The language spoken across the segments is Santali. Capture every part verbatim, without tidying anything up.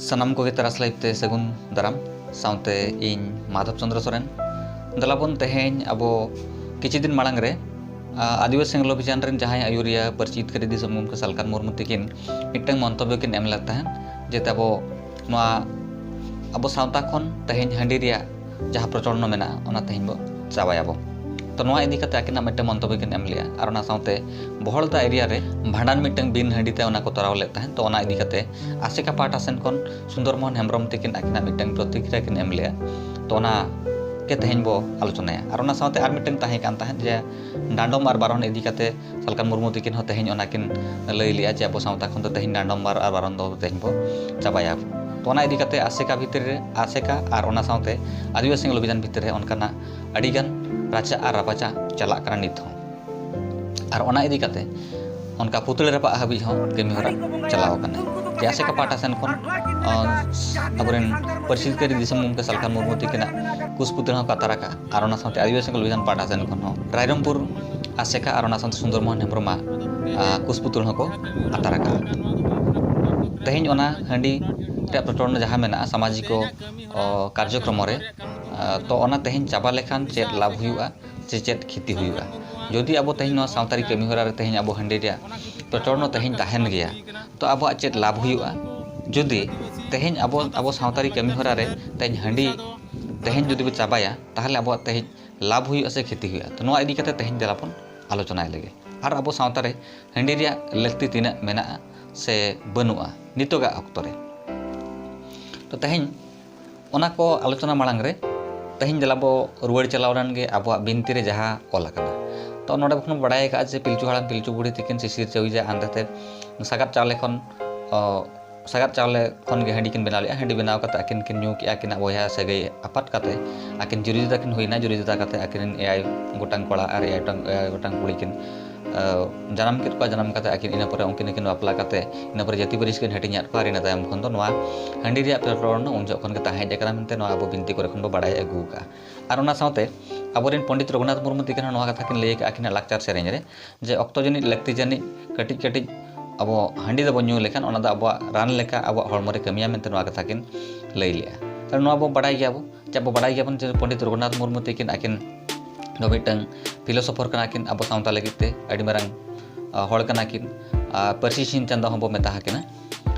ᱥᱟᱱᱟᱢ ᱠᱚᱜᱮ ᱛᱟᱨᱟᱥ ᱞᱟᱭᱤᱵᱷ ᱛᱮ ᱥᱟᱹᱜᱩᱱ ᱫᱟᱨᱟᱢ᱾ ᱥᱟᱶᱛᱮ ᱤᱧ ᱢᱟᱫᱷᱚᱵ ᱪᱚᱸᱫᱽᱨᱚ ᱥᱚᱨᱮᱱ᱾ ᱫᱮᱞᱟ ᱵᱚᱱ ᱛᱮᱦᱮᱧ ᱟᱵᱚ ᱠᱤᱪᱷᱩ ᱫᱤᱱ ᱢᱟᱲᱟᱝ ᱨᱮ, ᱟ, ᱟᱹᱫᱤᱵᱟᱹᱥᱤ ᱥᱮᱸᱜᱮᱞ ᱚᱵᱷᱤᱡᱟᱱ ᱨᱮᱱ ᱡᱟᱦᱟᱸᱭ ᱟᱹᱭᱩᱨᱤᱭᱟᱹ ᱯᱟᱹᱨᱥᱤ ᱡᱤᱛᱠᱟᱹᱨ ᱫᱤᱥᱚᱢ ᱜᱚᱢᱠᱮ ᱥᱟᱞᱠᱷᱟᱱ ᱢᱩᱨᱢᱩ ᱛᱤᱠᱤᱱ ᱢᱤᱫᱴᱟᱝ ᱢᱚᱱᱛᱚᱵᱵᱚ ᱠᱤᱱ ᱮᱢ ᱞᱮᱫ ᱛᱟᱦᱮᱸᱫ, ᱡᱟᱛᱮ ᱟᱵᱚ ᱱᱚᱣᱟ ᱟᱵᱚ ᱥᱟᱶᱛᱟ ᱠᱷᱚᱱ ᱛᱮᱦᱮᱧ ᱦᱟᱺᱰᱤ ᱨᱮᱭᱟᱜ ᱡᱟᱦᱟᱸ ᱯᱨᱚᱪᱚᱞᱚᱱ ᱢᱮᱱᱟᱜᱼᱟ, ᱚᱱᱟ ᱛᱮᱦᱮᱧ ᱵᱚ ᱪᱟᱵᱟᱭᱟᱵᱚ᱾ ᱛᱚ, ᱱᱚᱣᱟ ᱤᱫᱤ ᱠᱟᱛᱮ ᱟᱹᱠᱤᱱᱟᱜ ᱢᱤᱫᱴᱟᱝ ᱢᱚᱱᱛᱚᱵᱵᱚ ᱠᱤᱱ ᱮᱢ ᱞᱮᱜᱼᱟ᱾ ᱟᱨ ᱚᱱᱟ ᱥᱟᱶᱛᱮ ᱵᱚᱦᱚᱲᱫᱟ ᱮᱨᱤᱭᱟ ᱨᱮ ᱵᱷᱟᱸᱰᱟᱱ ᱢᱤᱫᱴᱟᱝ ᱵᱤᱱ ᱦᱟᱺᱰᱤ ᱛᱮ ᱚᱱᱟ ᱠᱚ ᱛᱚᱨᱟᱣ ᱞᱮᱫ ᱛᱟᱦᱮᱸᱫ᱾ ᱛᱚ, ᱚᱱᱟ ᱤᱫᱤ ᱠᱟᱛᱮ ᱟᱥᱮᱠᱟ ᱯᱟᱦᱴᱟ ᱥᱮᱱ ᱠᱷᱚᱱ ᱥᱩᱱᱫᱚᱨ ᱢᱳᱦᱚᱱ ᱦᱮᱢᱵᱨᱚᱢ ᱛᱤᱠᱤᱱ ᱟᱹᱠᱤᱱᱟᱜ ᱢᱤᱫᱴᱟᱝ ᱯᱨᱚᱛᱤᱠᱨᱤᱭᱟ ᱠᱤᱱ ᱮᱢ ᱞᱮᱜᱼᱟ᱾ ᱛᱚ, ᱚᱱᱟ ᱜᱮ ᱛᱮᱦᱮᱧ ᱵᱚ ᱟᱞᱳᱪᱚᱱᱟᱭᱟ᱾ ᱟᱨ ᱚᱱᱟ ᱥᱟᱶᱛᱮ ᱟᱨ ᱢᱤᱫᱴᱟᱝ ᱛᱟᱦᱮᱸ ᱠᱟᱱ ᱛᱟᱦᱮᱸᱫ ᱡᱮ ᱰᱟᱸᱰᱚᱢ ᱟᱨ ᱵᱟᱨᱚᱱ ᱤᱫᱤ ᱠᱟᱛᱮ ᱥᱟᱞᱠᱷᱟᱱ ᱢᱩᱨᱢᱩ ᱛᱤᱠᱤᱱ ᱦᱚᱸ ᱛᱮᱦᱮᱧ ᱚᱱᱟ ᱠᱤᱱ ᱞᱟᱹᱭ ᱞᱮᱜᱼᱟ ᱡᱮ ᱟᱵᱚ ᱥᱟᱶᱛᱟ ᱠᱷᱚᱱ ᱫᱚ ᱛᱮᱦᱮᱧ ᱰᱟᱸᱰᱚᱢ ᱟᱨ ᱵᱟᱨᱚᱱ ᱫᱚ ᱛᱮᱦᱮᱧ ᱵᱚ ᱪᱟᱵᱟᱭᱟ᱾ ᱛᱚ, ᱚᱱᱟ ᱤᱫᱤ ᱠᱟᱛᱮ ᱟᱥᱮᱠᱟ ᱵᱷᱤᱛᱤᱨ ᱨᱮ, ᱟᱥᱮᱠᱟ ᱟᱨ ᱚᱱᱟ ᱥᱟᱶᱛᱮ ᱟᱹᱫᱤᱵᱟᱹᱥᱤ ᱥᱮᱸᱜᱮᱞ ᱚᱵᱷᱤᱡᱟᱱ ᱵᱷᱤᱛᱤᱨ ᱨᱮ ᱚᱱᱠᱟᱱᱟᱜ ᱟᱹᱰᱤᱜᱟᱱ ᱨᱟᱪᱟ ᱟᱨ ᱨᱟᱯᱟᱪᱟᱜ ᱪᱟᱞᱟᱜ ᱠᱟᱱᱟ ᱱᱤᱛ ᱦᱚᱸ᱾ ᱟᱨ ᱚᱱᱟ ᱤᱫᱤ ᱠᱟᱛᱮ ᱚᱱᱠᱟ ᱯᱩᱛᱲᱟᱹ ᱨᱟᱯᱟᱜ ᱦᱟᱹᱵᱤᱡ ᱦᱚᱸ ᱠᱟᱹᱢᱤ ᱦᱚᱨᱟ ᱪᱟᱞᱟᱣ ᱟᱠᱟᱱᱟ᱾ ᱡᱮ ᱟᱥᱮᱠᱟ ᱯᱟᱦᱴᱟ ᱥᱮᱱ ᱠᱷᱚᱱ, ᱟᱸ, ᱟᱵᱚᱨᱮᱱ ᱯᱟᱹᱨᱥᱤ ᱡᱤᱛᱠᱟᱹᱨ ᱫᱤᱥᱚᱢ ᱜᱚᱢᱠᱮ ᱥᱟᱞᱠᱷᱟᱱ ᱢᱩᱨᱢᱩ ᱛᱤᱠᱤᱱᱟᱜ ᱠᱩᱥ ᱯᱩᱛᱲᱟᱹ ᱦᱚᱸᱠᱚ ᱟᱛᱟᱨ ᱟᱠᱟᱫᱼᱟ᱾ ᱟᱨ ᱚᱱᱟ ᱥᱟᱶᱛᱮ ᱟᱹᱫᱤᱵᱟᱹᱥᱤ ᱥᱮᱸᱜᱮᱞ ᱚᱵᱷᱤᱡᱟᱱ ᱯᱟᱦᱴᱟ ᱥᱮᱱ ᱠᱷᱚᱱ ᱦᱚᱸ ᱨᱟᱭᱨᱚᱝᱯᱩᱨ ᱟᱥᱮᱠᱟ ᱟᱨ ᱚᱱᱟ ᱥᱟᱶᱛᱮ ᱥᱩᱱᱫᱚᱨ ᱢᱳᱦᱚᱱ ᱦᱮᱢᱵᱨᱚᱢᱟᱜ, ᱟᱸ, ᱠᱩᱥ ᱯᱩᱛᱲᱟᱹ ᱦᱚᱸᱠᱚ ᱟᱛᱟᱨ ᱟᱠᱟᱫᱼᱟ᱾ ᱛᱮᱦᱮᱧ ᱚᱱᱟ ᱦᱟᱺᱰᱤ ᱨᱮᱭᱟᱜ ᱯᱨᱚᱪᱚᱞᱚᱱ ᱡᱟᱦᱟᱸ ᱢᱮᱱᱟᱜᱼᱟ ᱥᱟᱢᱟᱡᱤᱠᱚ, ᱚ, ᱠᱟᱨᱡᱚᱠᱨᱚᱢᱚ ᱨᱮ, ᱟᱸ, ᱛᱚ, ᱚᱱᱟ ᱛᱮᱦᱮᱧ ᱪᱟᱵᱟ ᱞᱮᱠᱷᱟᱱ ᱪᱮᱫ ᱞᱟᱵᱷ ᱦᱩᱭᱩᱜᱼᱟ ᱥᱮ ᱪᱮᱫ ᱠᱷᱚᱛᱤ ᱦᱩᱭᱩᱜᱼᱟ? ᱡᱩᱫᱤ ᱟᱵᱚ ᱛᱮᱦᱮᱧ ᱱᱚᱣᱟ ᱥᱟᱶᱛᱟᱨᱤ ᱠᱟᱹᱢᱤ ᱦᱚᱨᱟ ᱨᱮ ᱛᱮᱦᱮᱧ ᱟᱵᱚ ᱦᱟᱺᱰᱤ ᱨᱮᱭᱟᱜ ᱯᱨᱚᱪᱚᱞᱚᱱ ᱛᱮᱦᱮᱧ ᱛᱟᱦᱮᱱ ᱜᱮᱭᱟ, ᱛᱚ, ᱟᱵᱚᱣᱟᱜ ᱪᱮᱫ ᱞᱟᱵᱷ ᱦᱩᱭᱩᱜᱼᱟ? ᱡᱩᱫᱤ ᱛᱮᱦᱮᱧ ᱟᱵᱚ, ᱟᱵᱚ ᱥᱟᱶᱛᱟᱨᱤ ᱠᱟᱹᱢᱤ ᱦᱚᱨᱟ ᱨᱮ ᱛᱮᱦᱮᱧ ᱦᱟᱺᱰᱤ ᱛᱮᱦᱮᱧ ᱡᱩᱫᱤ ᱵᱚ ᱪᱟᱵᱟᱭᱟ, ᱛᱟᱦᱚᱞᱮ ᱟᱵᱚᱣᱟᱜ ᱛᱮᱦᱮᱧ ᱞᱟᱵᱷ ᱦᱩᱭᱩᱜᱼᱟ ᱥᱮ ᱠᱷᱚᱛᱤ ᱦᱩᱭᱩᱜᱼᱟ? ᱛᱚ, ᱱᱚᱣᱟ ᱤᱫᱤ ᱠᱟᱛᱮ ᱛᱮᱦᱮᱧ ᱫᱮᱞᱟ ᱵᱚᱱ ᱟᱞᱳᱪᱚᱱᱟᱭ ᱞᱮᱜᱮ᱾ ᱟᱨ ᱟᱵᱚ ᱥᱟᱶᱛᱟ ᱨᱮ ᱦᱟᱺᱰᱤ ᱨᱮᱭᱟᱜ ᱞᱟᱹᱠᱛᱤ ᱛᱤᱱᱟᱹᱜ ᱢᱮᱱᱟᱜᱼᱟ ᱥᱮ ᱵᱟᱹᱱᱩᱜᱼᱟ ᱱᱤᱛᱚᱜᱟᱜ ᱚᱠᱛᱚ ᱨᱮ? ᱛᱚ, ᱛᱮᱦᱮᱧ ᱚᱱᱟ ᱠᱚ ᱟᱞᱳᱪᱚᱱᱟ ᱢᱟᱲᱟᱝ ᱨᱮ ᱛᱮᱦᱮᱧ ᱫᱮᱞᱟ ᱵᱚ ᱨᱩᱣᱟᱹᱲ ᱪᱟᱞᱟᱣ ᱞᱮᱱ ᱜᱮ ᱟᱵᱚᱣᱟᱜ ᱵᱤᱱᱛᱤ ᱨᱮ ᱡᱟᱦᱟᱸ ᱚᱞ ᱟᱠᱟᱱᱟ᱾ ᱛᱚ, ᱱᱚᱰᱮ ᱵᱚᱱ ᱵᱟᱲᱟᱭ ᱟᱠᱟᱫᱼᱟ ᱡᱮ ᱯᱤᱞᱪᱩ ᱦᱟᱲᱟᱢ ᱯᱤᱞᱪᱩ ᱵᱩᱲᱦᱤ ᱛᱤᱠᱤᱱ ᱥᱤᱥᱤᱨ ᱪᱟᱹᱣᱤᱡᱟ ᱟᱱᱫᱟᱛᱮ ᱥᱟᱜᱟᱫ ᱪᱟᱣᱞᱮ ᱠᱷᱚᱱ, ᱚ, ᱥᱟᱜᱟᱫ ᱪᱟᱣᱞᱮ ᱠᱷᱚᱱ ᱜᱮ ᱦᱟᱺᱰᱤ ᱠᱤᱱ ᱵᱮᱱᱟᱣ ᱞᱮᱫᱼᱟ᱾ ᱦᱟᱺᱰᱤ ᱵᱮᱱᱟᱣ ᱠᱟᱛᱮ ᱟᱹᱠᱤᱱ ᱠᱤᱱ ᱧᱩ ᱠᱮᱫᱼᱟ᱾ ᱟᱹᱠᱤᱱᱟᱜ ᱵᱚᱭᱦᱟ ᱥᱟᱹᱜᱟᱹᱭ ᱟᱯᱟᱛ ᱠᱟᱛᱮ ᱟᱹᱠᱤᱱ ᱡᱩᱨᱤ ᱡᱩᱫᱟ ᱠᱤᱱ ᱦᱩᱭᱱᱟ᱾ ᱡᱩᱨᱤ ᱡᱩᱫᱟ ᱠᱟᱛᱮ ᱟᱹᱠᱤᱱ ᱨᱮᱱ ᱮᱭᱟᱭ ᱜᱚᱴᱟᱝ ᱠᱚᱲᱟ ᱟᱨ ᱮᱭᱟᱭ ᱜᱚᱴᱟᱝ, ᱮᱭᱟᱭ ᱜᱚᱴᱟᱝ ᱠᱩᱲᱤ ᱠᱤᱱ, ᱟᱸ, ᱡᱟᱱᱟᱢ ᱠᱮᱫ ᱠᱚᱣᱟ᱾ ᱡᱟᱱᱟᱢ ᱠᱟᱛᱮ ᱟᱹᱠᱤᱱ ᱤᱱᱟᱹ ᱯᱚᱨᱮ ᱩᱱᱠᱤᱱ ᱠᱤᱱ ᱵᱟᱯᱞᱟ ᱠᱟᱛᱮ ᱤᱱᱟᱹ ᱯᱚᱨᱮ ᱡᱟᱹᱛᱤ ᱯᱟᱹᱨᱤᱥ ᱠᱤᱱ ᱦᱟᱹᱴᱤᱧ ᱟᱫ ᱠᱚᱣᱟ᱾ ᱟᱨ ᱤᱱᱟᱹ ᱛᱟᱭᱚᱢ ᱠᱷᱚᱱ ᱫᱚ ᱱᱚᱣᱟ ᱦᱟᱺᱰᱤ ᱨᱮᱭᱟᱜ ᱯᱨᱚᱪᱚᱞᱚᱱ ᱩᱱ ᱡᱚᱠᱷᱚᱱ ᱜᱮ ᱛᱟᱦᱮᱸ ᱦᱮᱡ ᱟᱠᱟᱱᱟ ᱢᱮᱱᱛᱮ ᱱᱚᱣᱟ ᱟᱵᱚ ᱵᱤᱱᱛᱤ ᱠᱚᱨᱮ ᱠᱷᱚᱱ ᱵᱚ ᱵᱟᱲᱟᱭ ᱟᱹᱜᱩ ᱟᱠᱟᱫᱼᱟ᱾ ᱟᱨ ᱚᱱᱟ ᱥᱟᱶᱛᱮ ᱟᱵᱚᱨᱮᱱ ᱯᱚᱸᱰᱤᱛ ᱨᱚᱜᱷᱩᱱᱟᱛᱷ ᱢᱩᱨᱢᱩ ᱛᱤᱠᱤᱱ ᱦᱚᱸ ᱱᱚᱣᱟ ᱠᱟᱛᱷᱟ ᱠᱤᱱ ᱞᱟᱹᱭ ᱟᱠᱟᱫᱼᱟ ᱟᱹᱠᱤᱱᱟᱜ ᱞᱟᱠᱪᱟᱨ ᱥᱮᱨᱮᱧ ᱨᱮ, ᱡᱮ ᱚᱠᱛᱚ ᱡᱟᱹᱱᱤᱡ ᱞᱟᱹᱠᱛᱤ ᱡᱟᱹᱱᱤᱡ ᱠᱟᱹᱴᱤᱡ ᱠᱟᱹᱴᱤᱡ ᱟᱵᱚ ᱦᱟᱺᱰᱤ ᱫᱚᱵᱚᱱ ᱧᱩ ᱞᱮᱠᱷᱟᱱ ᱚᱱᱟ ᱫᱚ ᱟᱵᱚᱣᱟᱜ ᱨᱟᱱ ᱞᱮᱠᱟ ᱟᱵᱚᱣᱟᱜ ᱦᱚᱲᱢᱚ ᱨᱮ ᱠᱟᱹᱢᱤᱭᱟ ᱢᱮᱱᱛᱮ ᱱᱚᱣᱟ ᱠᱟᱛᱷᱟ ᱠᱤᱱ ᱞᱟᱹᱭ ᱞᱮᱜᱼᱟ᱾ ᱛᱟᱦᱞᱮ ᱱᱚᱣᱟ ᱵᱚ ᱵᱟᱰᱟᱭ ᱜᱮᱭᱟᱵᱚᱱ ᱡᱮ ᱟᱵᱚ ᱵᱟᱰᱟᱭ ᱜᱮᱭᱟᱵᱚᱱ ᱡᱮ ᱯᱚᱱᱰᱤᱛ ᱨᱚᱜᱷᱩᱱᱟᱛᱷ ᱢᱩᱨᱢᱩ ᱛᱟᱹᱠᱤᱱ ᱟᱹᱠᱤᱱ ᱫᱚ ᱢᱤᱫᱴᱟᱝ ᱯᱷᱤᱞᱳᱥᱚᱯᱷᱟᱨ ᱠᱟᱱᱟ ᱠᱤᱱ, ᱟᱵᱚ ᱥᱟᱶᱛᱟ ᱞᱟᱹᱜᱤᱫ ᱛᱮ ᱟᱹᱰᱤ ᱢᱟᱨᱟᱝ ᱦᱚᱲ ᱠᱟᱱᱟ ᱠᱤᱱ᱾ ᱯᱟᱹᱨᱥᱤ ᱥᱤᱧ ᱪᱟᱸᱫᱚ ᱦᱚᱸᱵᱚ ᱢᱮᱛᱟ ᱟᱠᱤᱱᱟ᱾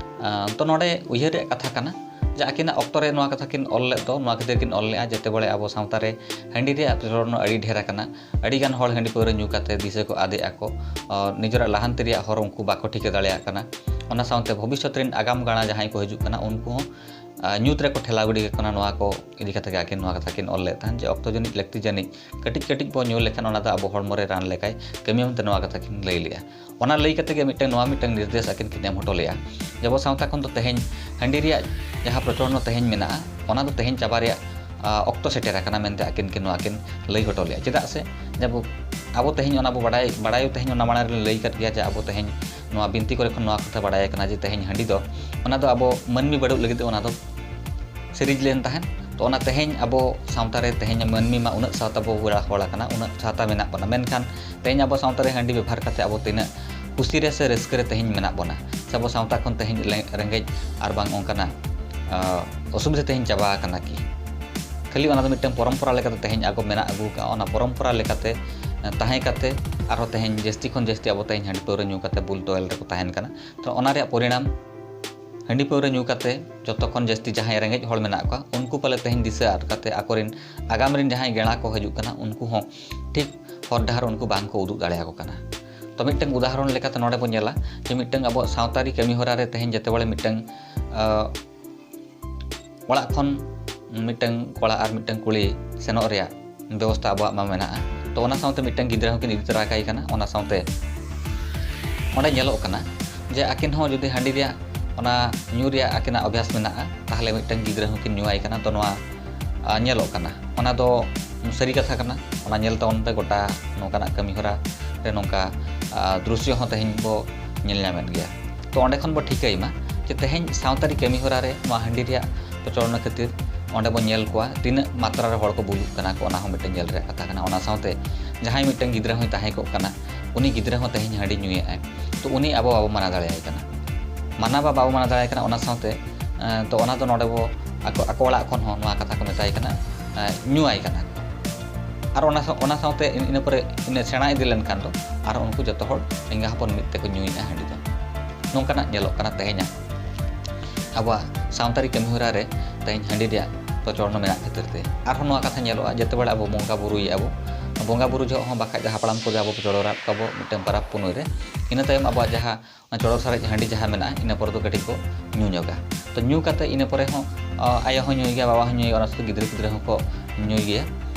ᱛᱚ ᱱᱚᱰᱮ ᱩᱭᱦᱟᱹᱨ ᱨᱮᱭᱟᱜ ᱠᱟᱛᱷᱟ ᱠᱟᱱᱟ ᱡᱮ ᱟᱹᱠᱤᱱᱟᱜ ᱚᱠᱛᱚ ᱨᱮ ᱱᱚᱣᱟ ᱠᱟᱛᱷᱟ ᱠᱤᱱ ᱚᱞ ᱞᱮᱫ ᱫᱚ ᱱᱚᱣᱟ ᱠᱷᱟᱹᱛᱤᱨ ᱠᱤᱱ ᱚᱞ ᱞᱮᱫᱼᱟ, ᱡᱮᱛᱮ ᱵᱟᱲᱮ ᱟᱵᱚ ᱥᱟᱶᱛᱟ ᱨᱮ ᱦᱟᱺᱰᱤ ᱨᱮᱭᱟᱜ ᱯᱨᱚᱪᱚᱞᱚᱱ ᱟᱹᱰᱤ ᱰᱷᱮᱨ ᱟᱠᱟᱱᱟ᱾ ᱟᱹᱰᱤᱜᱟᱱ ᱦᱚᱲ ᱦᱟᱺᱰᱤ ᱯᱟᱹᱣᱨᱟᱹ ᱧᱩ ᱠᱟᱛᱮ ᱫᱤᱥᱟᱹ ᱠᱚ ᱟᱫᱮᱜ ᱟᱠᱚ, ᱱᱤᱡᱮᱨᱟᱜ ᱞᱟᱦᱟᱱᱛᱤ ᱨᱮᱭᱟᱜ ᱦᱚᱨ ᱩᱱᱠᱩ ᱵᱟᱠᱚ ᱴᱷᱤᱠᱟᱹ ᱫᱟᱲᱮᱭᱟᱜ ᱠᱟᱱᱟ᱾ ᱚᱱᱟ ᱥᱟᱶᱛᱮ ᱵᱷᱚᱵᱤᱥᱥᱚᱛ ᱨᱮᱱ ᱟᱜᱟᱢ ᱜᱟᱬᱟ ᱡᱟᱦᱟᱸᱭ ᱠᱚ ᱦᱤᱡᱩᱜ ᱠᱟᱱᱟ ᱩᱱᱠᱩ ᱦᱚᱸ ᱧᱩᱛ ᱨᱮᱠᱚ ᱴᱷᱮᱞᱟᱣ ᱜᱤᱰᱤ ᱠᱟᱠᱚ ᱠᱟᱱᱟ᱾ ᱱᱚᱣᱟ ᱠᱚ ᱤᱫᱤ ᱠᱟᱛᱮ ᱜᱮ ᱟᱹᱠᱤᱱ ᱱᱚᱣᱟ ᱠᱟᱛᱷᱟ ᱠᱤᱱ ᱚᱞ ᱞᱮᱫ ᱛᱟᱦᱮᱸᱫ ᱡᱮ ᱚᱠᱛᱚ ᱡᱟᱹᱱᱤᱡ ᱞᱟᱹᱠᱛᱤ ᱡᱟᱹᱱᱤᱡ ᱠᱟᱹᱴᱤᱡ ᱠᱟᱹᱴᱤᱡ ᱵᱚ ᱧᱩ ᱞᱮᱠᱷᱟᱱ ᱚᱱᱟ ᱫᱚ ᱟᱵᱚ ᱦᱚᱲᱢᱚ ᱨᱮ ᱨᱟᱱ ᱞᱮᱠᱟᱭ ᱠᱟᱹᱢᱤᱭᱟ ᱢᱮᱱᱛᱮ ᱱᱚᱣᱟ ᱠᱟᱛᱷᱟ ᱠᱤᱱ ᱞᱟᱹᱭ ᱞᱮᱫᱼᱟ᱾ ᱚᱱᱟ ᱞᱟᱹᱭ ᱠᱟᱛᱮ ᱜᱮ ᱢᱤᱫᱴᱟᱝ ᱱᱚᱣᱟ ᱢᱤᱫᱴᱟᱝ ᱱᱤᱨᱫᱮᱥ ᱟᱹᱠᱤᱱ ᱠᱤᱱ ᱮᱢ ᱦᱚᱴᱚ ᱞᱮᱫᱼᱟ ᱡᱮ ᱟᱵᱚ ᱥᱟᱶᱛᱟ ᱠᱷᱚᱱ ᱫᱚ ᱛᱮᱦᱮᱧ ᱦᱟᱺᱰᱤ ᱨᱮᱭᱟᱜ ᱡᱟᱦᱟᱸ ᱯᱨᱚᱪᱚᱞᱚᱱ ᱛᱮᱦᱮᱧ ᱢᱮᱱᱟᱜᱼᱟ ᱚᱱᱟ ᱫᱚ ᱛᱮᱦᱮᱧ ᱪᱟᱵᱟ ᱨᱮᱭᱟᱜ ᱚᱠᱛᱚ ᱥᱮᱴᱮᱨ ᱟᱠᱟᱱᱟ ᱢᱮᱱᱛᱮ ᱟᱹᱠᱤᱱ ᱠᱤᱱ ᱱᱚᱣᱟ ᱠᱤᱱ ᱞᱟᱹᱭ ᱦᱚᱴᱚ ᱞᱮᱫᱼᱟ᱾ ᱪᱮᱫᱟᱜ ᱥᱮ ᱡᱮ ᱟᱵᱚ ᱛᱮᱦᱮᱧ ᱚᱱᱟ ᱵᱚ ᱵᱟᱰᱟᱭ ᱵᱟᱰᱟᱭ ᱛᱮᱦᱮᱧ ᱚᱱᱟ ᱢᱟᱲᱟᱝ ᱨᱮᱞᱤᱧ ᱞᱟᱹᱭ ᱠᱟᱫ ᱜᱮᱭᱟ ᱡᱮ ᱟᱵᱚ ᱛᱮᱦᱮᱧ ᱱᱚᱣᱟ ᱵᱤᱱᱛᱤ ᱠᱚᱨᱮ ᱠᱷᱚᱱ ᱱᱚᱣᱟ ᱠᱟᱛᱷᱟ ᱵᱟᱰᱟᱭ ᱟᱠᱟᱱᱟ ᱡᱮ ᱛᱮᱦᱮᱧ ᱦᱟᱺᱰᱤ ᱫᱚ ᱚᱱᱟ ᱫᱚ ᱟᱵᱚ ᱢᱟᱹᱱᱢᱤ ᱵᱟᱹᱰᱩᱜ ᱞᱟᱹᱜᱤᱫ ᱛᱮ ᱚᱱᱟ ᱫᱚ ᱥᱤᱨᱤᱡᱽ ᱞᱮᱱ ᱛᱟᱦᱮᱸᱫ᱾ ᱛᱚ ᱚᱱᱟ ᱛᱮᱦᱮᱧ ᱟᱵᱚ ᱥᱟᱶᱛᱟ ᱨᱮ ᱛᱮᱦᱮᱧ ᱢᱟᱹᱱᱢᱤ ᱢᱟ ᱩᱱᱟᱹᱜ ᱥᱟᱶᱛᱟ ᱵᱚ ᱜᱚᱲᱟ ᱦᱚᱲ ᱟᱠᱟᱱᱟ, ᱩᱱᱟᱹᱜ ᱥᱟᱶᱛᱟ ᱢᱮᱱᱟᱜ ᱵᱚᱱᱟ, ᱢᱮᱱᱠᱷᱟᱱ ᱛᱮᱦᱮᱧ ᱟᱵᱚ ᱥᱟᱶᱛᱟ ᱨᱮ ᱦᱟᱺᱰᱤ ᱵᱮᱵᱷᱟᱨ ᱠᱟᱛᱮ ᱟᱵᱚ ᱛᱤᱱᱟᱹᱜ ᱠᱩᱥᱤ ᱨᱮ ᱥᱮ ᱨᱟᱹᱥᱠᱟᱹ ᱨᱮ ᱛᱮᱦᱮᱧ ᱢᱮᱱᱟᱜ ᱵᱚᱱᱟ ᱥᱮ ᱟᱵᱚ ᱥᱟᱶᱛᱟ ᱠᱷᱚᱱ ᱛᱮᱦᱮᱧ ᱨᱮᱸᱜᱮᱡ ᱟᱨ ᱵᱟᱝ ᱚᱱᱠᱟᱱᱟᱜ ᱚᱥᱩᱵᱤᱫᱷᱟ ᱛᱮᱦᱮᱧ ᱪᱟᱵᱟ ᱟᱠᱟᱱᱟ ᱠᱤ? ᱠᱷᱟᱹᱞᱤ ᱚᱱᱟ ᱫᱚ ᱢᱤᱫᱴᱟᱝ ᱯᱚᱨᱚᱢᱯᱚᱨᱟ ᱞᱮᱠᱟᱛᱮ ᱛᱮᱦᱮᱧ ᱟᱵᱚ ᱢᱮᱱᱟᱜ ᱟᱹᱜᱩ ᱟᱠᱟᱫᱼᱟ᱾ ᱚᱱᱟ ᱯᱚᱨᱚᱢᱯᱚᱨᱟ ᱞᱮᱠᱟᱛᱮ ᱛᱟᱦᱮᱸ ᱠᱟᱛᱮ ᱟᱨᱦᱚᱸ ᱛᱮᱦᱮᱧ ᱡᱟᱹᱥᱛᱤ ᱠᱷᱚᱱ ᱡᱟᱹᱥᱛᱤ ᱟᱵᱚ ᱛᱮᱦᱮᱧ ᱦᱟᱺᱰᱤ ᱯᱟᱹᱣᱨᱟᱹ ᱧᱩ ᱠᱟᱛᱮ ᱵᱩᱞ ᱛᱚᱣᱮᱞ ᱨᱮᱠᱚ ᱛᱟᱦᱮᱱ ᱠᱟᱱᱟ᱾ ᱛᱚ ᱚᱱᱟ ᱨᱮᱭᱟᱜ ᱯᱚᱨᱤᱱᱟᱢ ᱦᱟᱺᱰᱤ ᱯᱟᱹᱣᱨᱟᱹ ᱧᱩ ᱠᱟᱛᱮ ᱡᱚᱛᱚ ᱠᱷᱚᱱ ᱡᱟᱹᱥᱛᱤ ᱡᱟᱦᱟᱸᱭ ᱨᱮᱸᱜᱮᱡ ᱦᱚᱲ ᱢᱮᱱᱟᱜ ᱠᱚᱣᱟ ᱩᱱᱠᱩ ᱯᱟᱞᱮ ᱛᱮᱦᱮᱧ ᱫᱤᱥᱟᱹ ᱟᱫ ᱠᱟᱛᱮ ᱟᱠᱚᱨᱮᱱ ᱟᱜᱟᱢ ᱨᱮᱱ ᱡᱟᱦᱟᱸᱭ ᱜᱮᱲᱟ ᱠᱚ ᱦᱤᱡᱩᱜ ᱠᱟᱱᱟ ᱩᱱᱠᱩ ᱦᱚᱸ ᱴᱷᱤᱠ ᱦᱚᱨ ᱰᱟᱦᱟᱨ ᱩᱱᱠᱩ ᱵᱟᱝ ᱠᱚ ᱩᱫᱩᱜ ᱫᱟᱲᱮᱭᱟᱠᱚ ᱠᱟᱱᱟ᱾ ᱛᱚ ᱢᱤᱫᱴᱟᱝ ᱩᱫᱟᱦᱚᱨᱚᱱ ᱞᱮᱠᱟᱛᱮ ᱱᱚᱰᱮ ᱵᱚᱱ ᱧᱮᱞᱟ ᱡᱮ ᱢᱤᱫᱴᱟᱝ ᱟᱵᱚᱣᱟᱜ ᱥᱟᱶᱛᱟᱨᱤ ᱠᱟᱹᱢᱤ ᱦᱚᱨᱟ ᱨᱮ ᱛᱮᱦᱮᱧ ᱡᱮᱛᱮ ᱵᱟᱲᱮ ᱢᱤᱫᱴᱟᱝ ᱚᱲᱟᱜ ᱠᱷᱚᱱ ᱢᱤᱫᱴᱟᱝ ᱠᱚᱲᱟ ᱟᱨ ᱢᱤᱫᱴᱟᱝ ᱠᱩᱲᱤ ᱥᱮᱱᱚᱜ ᱨᱮᱭᱟᱜ ᱵᱮᱵᱚᱥᱛᱷᱟ ᱟᱵᱚᱣᱟᱜ ᱢᱟ ᱢᱮᱱᱟᱜᱼᱟ᱾ ᱛᱚ ᱚᱱᱟ ᱥᱟᱶᱛᱮ ᱢᱤᱫᱴᱟᱝ ᱜᱤᱫᱽᱨᱟᱹ ᱦᱚᱸᱠᱤᱱ ᱤᱫᱤ ᱛᱚᱨᱟ ᱠᱟᱭ ᱠᱟᱱᱟ᱾ ᱚᱱᱟ ᱥᱟᱶᱛᱮ ᱚᱸᱰᱮ ᱧᱮᱞᱚᱜ ᱠᱟᱱᱟ ᱡᱮ ᱟᱹᱠᱤᱱ ᱦᱚᱸ ᱡᱩᱫᱤ ᱦᱟᱺᱰᱤ ᱨᱮᱭᱟᱜ ᱚᱱᱟ ᱧᱩ ᱨᱮᱭᱟᱜ ᱟᱹᱠᱤᱱᱟᱜ ᱚᱵᱷᱭᱟᱥ ᱢᱮᱱᱟᱜᱼᱟ ᱛᱟᱦᱚᱞᱮ ᱢᱤᱫᱴᱟᱝ ᱜᱤᱫᱽᱨᱟᱹ ᱦᱚᱸᱠᱤᱱ ᱧᱩᱣᱟᱭ ᱠᱟᱱᱟ᱾ ᱛᱚ ᱱᱚᱣᱟ ᱧᱮᱞᱚᱜ ᱠᱟᱱᱟ, ᱚᱱᱟ ᱫᱚ ᱥᱟᱹᱨᱤ ᱠᱟᱛᱷᱟ ᱠᱟᱱᱟ᱾ ᱚᱱᱟ ᱧᱮᱞ ᱛᱟᱵᱚᱱ ᱯᱮ ᱜᱚᱴᱟ ᱱᱚᱝᱠᱟᱱᱟᱜ ᱠᱟᱹᱢᱤ ᱦᱚᱨᱟ ᱨᱮ ᱱᱚᱝᱠᱟ ᱫᱨᱩᱥᱭᱚ ᱦᱚᱸ ᱛᱮᱦᱮᱧ ᱵᱚ ᱧᱮᱞ ᱧᱟᱢᱮᱫ ᱜᱮᱭᱟ᱾ ᱛᱚ ᱚᱸᱰᱮ ᱠᱷᱚᱱ ᱵᱚ ᱴᱷᱤᱠᱟᱹᱭ ᱢᱟ ᱡᱮ ᱛᱮᱦᱮᱧ ᱥᱟᱶᱛᱟᱨᱤ ᱠᱟᱹᱢᱤ ᱦᱚᱨᱟ ᱨᱮ ᱱᱚᱣᱟ ᱦᱟᱺᱰᱤ ᱨᱮᱭᱟᱜ ᱯᱨᱚᱪᱚᱞᱚᱱ ᱠᱷᱟᱹᱛᱤᱨ ᱚᱸᱰᱮ ᱵᱚ ᱧᱮᱞ ᱠᱚᱣᱟ ᱛᱤᱱᱟᱹᱜ ᱢᱟᱛᱨᱟ ᱨᱮ ᱦᱚᱲ ᱠᱚ ᱵᱩᱞᱩᱜ ᱠᱟᱱᱟ ᱠᱚ, ᱚᱱᱟ ᱦᱚᱸ ᱢᱤᱫᱴᱮᱱ ᱧᱮᱞ ᱨᱮᱭᱟᱜ ᱠᱟᱛᱷᱟ ᱠᱟᱱᱟ᱾ ᱚᱱᱟ ᱥᱟᱶᱛᱮ ᱡᱟᱦᱟᱸᱭ ᱢᱤᱫᱴᱮᱱ ᱜᱤᱫᱽᱨᱟᱹ ᱦᱚᱸᱭ ᱛᱟᱦᱮᱸ ᱠᱚᱜ ᱠᱟᱱᱟ ᱩᱱᱤ ᱜᱤᱫᱽᱨᱟᱹ ᱦᱚᱸ ᱛᱮᱦᱮᱧ ᱦᱟᱺᱰᱤ ᱧᱩᱭᱮᱫ ᱟᱭ, ᱛᱚ ᱩᱱᱤ ᱟᱵᱚ ᱵᱟᱵᱚ ᱢᱟᱱᱟ ᱫᱟᱲᱮᱭᱟᱭ ᱠᱟᱱᱟ᱾ ᱢᱟᱱᱟ ᱵᱟ ᱵᱟᱵᱚ ᱢᱟᱱᱟ ᱫᱟᱲᱮᱭᱟᱭ ᱠᱟᱱᱟ, ᱚᱱᱟ ᱥᱟᱶᱛᱮ, ᱮᱸ, ᱛᱚ ᱚᱱᱟ ᱫᱚ ᱱᱚᱰᱮ ᱵᱚ ᱟᱠᱚ, ᱟᱠᱚ ᱚᱲᱟᱜ ᱠᱷᱚᱱ ᱦᱚᱸ ᱱᱚᱣᱟ ᱠᱟᱛᱷᱟ ᱠᱚ ᱢᱮᱛᱟᱭ ᱠᱟᱱᱟ, ᱮᱸ, ᱧᱩᱣᱟᱭ ᱠᱟᱱᱟ ᱠᱚ᱾ ᱟᱨ ᱚᱱᱟ ᱥᱟᱶ-, ᱚᱱᱟ ᱥᱟᱶᱛᱮ ᱤᱱ-, ᱤᱱᱟᱹ ᱯᱚᱨᱮ ᱤᱱᱟᱹ ᱥᱮᱬᱟ ᱤᱫᱤ ᱞᱮᱱᱠᱷᱟᱱ ᱫᱚ ᱟᱨᱦᱚᱸ ᱩᱱᱠᱩ ᱡᱚᱛᱚ ᱦᱚᱲ ᱮᱸᱜᱟ ᱦᱚᱯᱚᱱ ᱢᱤᱫ ᱛᱮᱠᱚ ᱧᱩᱭᱮᱫᱼᱟ ᱦᱟᱺᱰᱤ ᱫᱚ᱾ ᱱᱚᱝᱠᱟᱱᱟᱜ ᱧᱮᱞᱚᱜ ᱠᱟᱱᱟ ᱛᱮᱦᱮᱧᱟᱜ ᱟᱵᱚᱣᱟᱜ ᱥᱟᱶᱛᱟᱨᱤ ᱠᱟᱹᱢᱤᱦᱚᱨᱟ ᱨᱮ ᱛᱮᱦᱮᱧ ᱦᱟᱺᱰᱤ ᱨᱮᱭᱟᱜ ᱯᱨᱚᱪᱚᱞᱚᱱ ᱢᱮᱱᱟᱜ ᱠᱷᱟᱹᱛᱤᱨ ᱛᱮ᱾ ᱟᱨᱦᱚᱸ ᱱᱚᱣᱟ ᱠᱟᱛᱷᱟ ᱧᱮᱞᱚᱜᱼᱟ, ᱡᱮᱛᱮ ᱵᱮᱲᱟ ᱟᱵᱚ ᱵᱚᱸᱜᱟ ᱵᱩᱨᱩᱭᱮᱫᱼᱟ ᱵᱚ, ᱵᱚᱸᱜᱟ ᱵᱩᱨᱩ ᱡᱚᱦᱚᱜ ᱦᱚᱸ ᱵᱟᱠᱷᱟᱡ ᱫᱚ ᱦᱟᱯᱲᱟᱢ ᱠᱚᱜᱮ ᱟᱵᱚ ᱠᱚ ᱪᱚᱰᱚᱨᱟᱫ ᱠᱚᱣᱟ ᱵᱚ ᱢᱤᱫᱴᱟᱝ ᱯᱚᱨᱚᱵᱽ ᱯᱩᱱᱟᱹᱭ ᱨᱮ᱾ ᱤᱱᱟᱹ ᱛᱟᱭᱚᱢ ᱟᱵᱚᱣᱟᱜ ᱡᱟᱦᱟᱸ ᱚᱱᱟ ᱪᱚᱰᱚᱨ ᱥᱟᱨᱮᱡ ᱦᱟᱺᱰᱤ ᱡᱟᱦᱟᱸ ᱢᱮᱱᱟᱜᱼᱟ, ᱤᱱᱟᱹ ᱯᱚᱨᱮ ᱫᱚ ᱠᱟᱹᱴᱤᱡ ᱠᱚ ᱧᱩ ᱧᱚᱜᱟ᱾ ᱛᱚ ᱧᱩ ᱠᱟᱛᱮ ᱤᱱᱟᱹ ᱯᱚᱨᱮ ᱦᱚᱸ, ᱟ, ᱟᱭᱳ ᱦᱚᱸ ᱧᱩᱭ ᱜᱮᱭᱟ, ᱵᱟᱵᱟ ᱦᱚᱸ ᱧᱩᱭ ᱜᱮᱭᱟ, ᱚᱱᱟ ᱥᱟᱶᱛᱮ ᱜᱤᱫᱽᱨᱟᱹ ᱯᱤᱫᱽᱨᱟᱹ ᱦᱚᱸᱠᱚ ᱧᱩᱭ ᱜᱮᱭᱟ᱾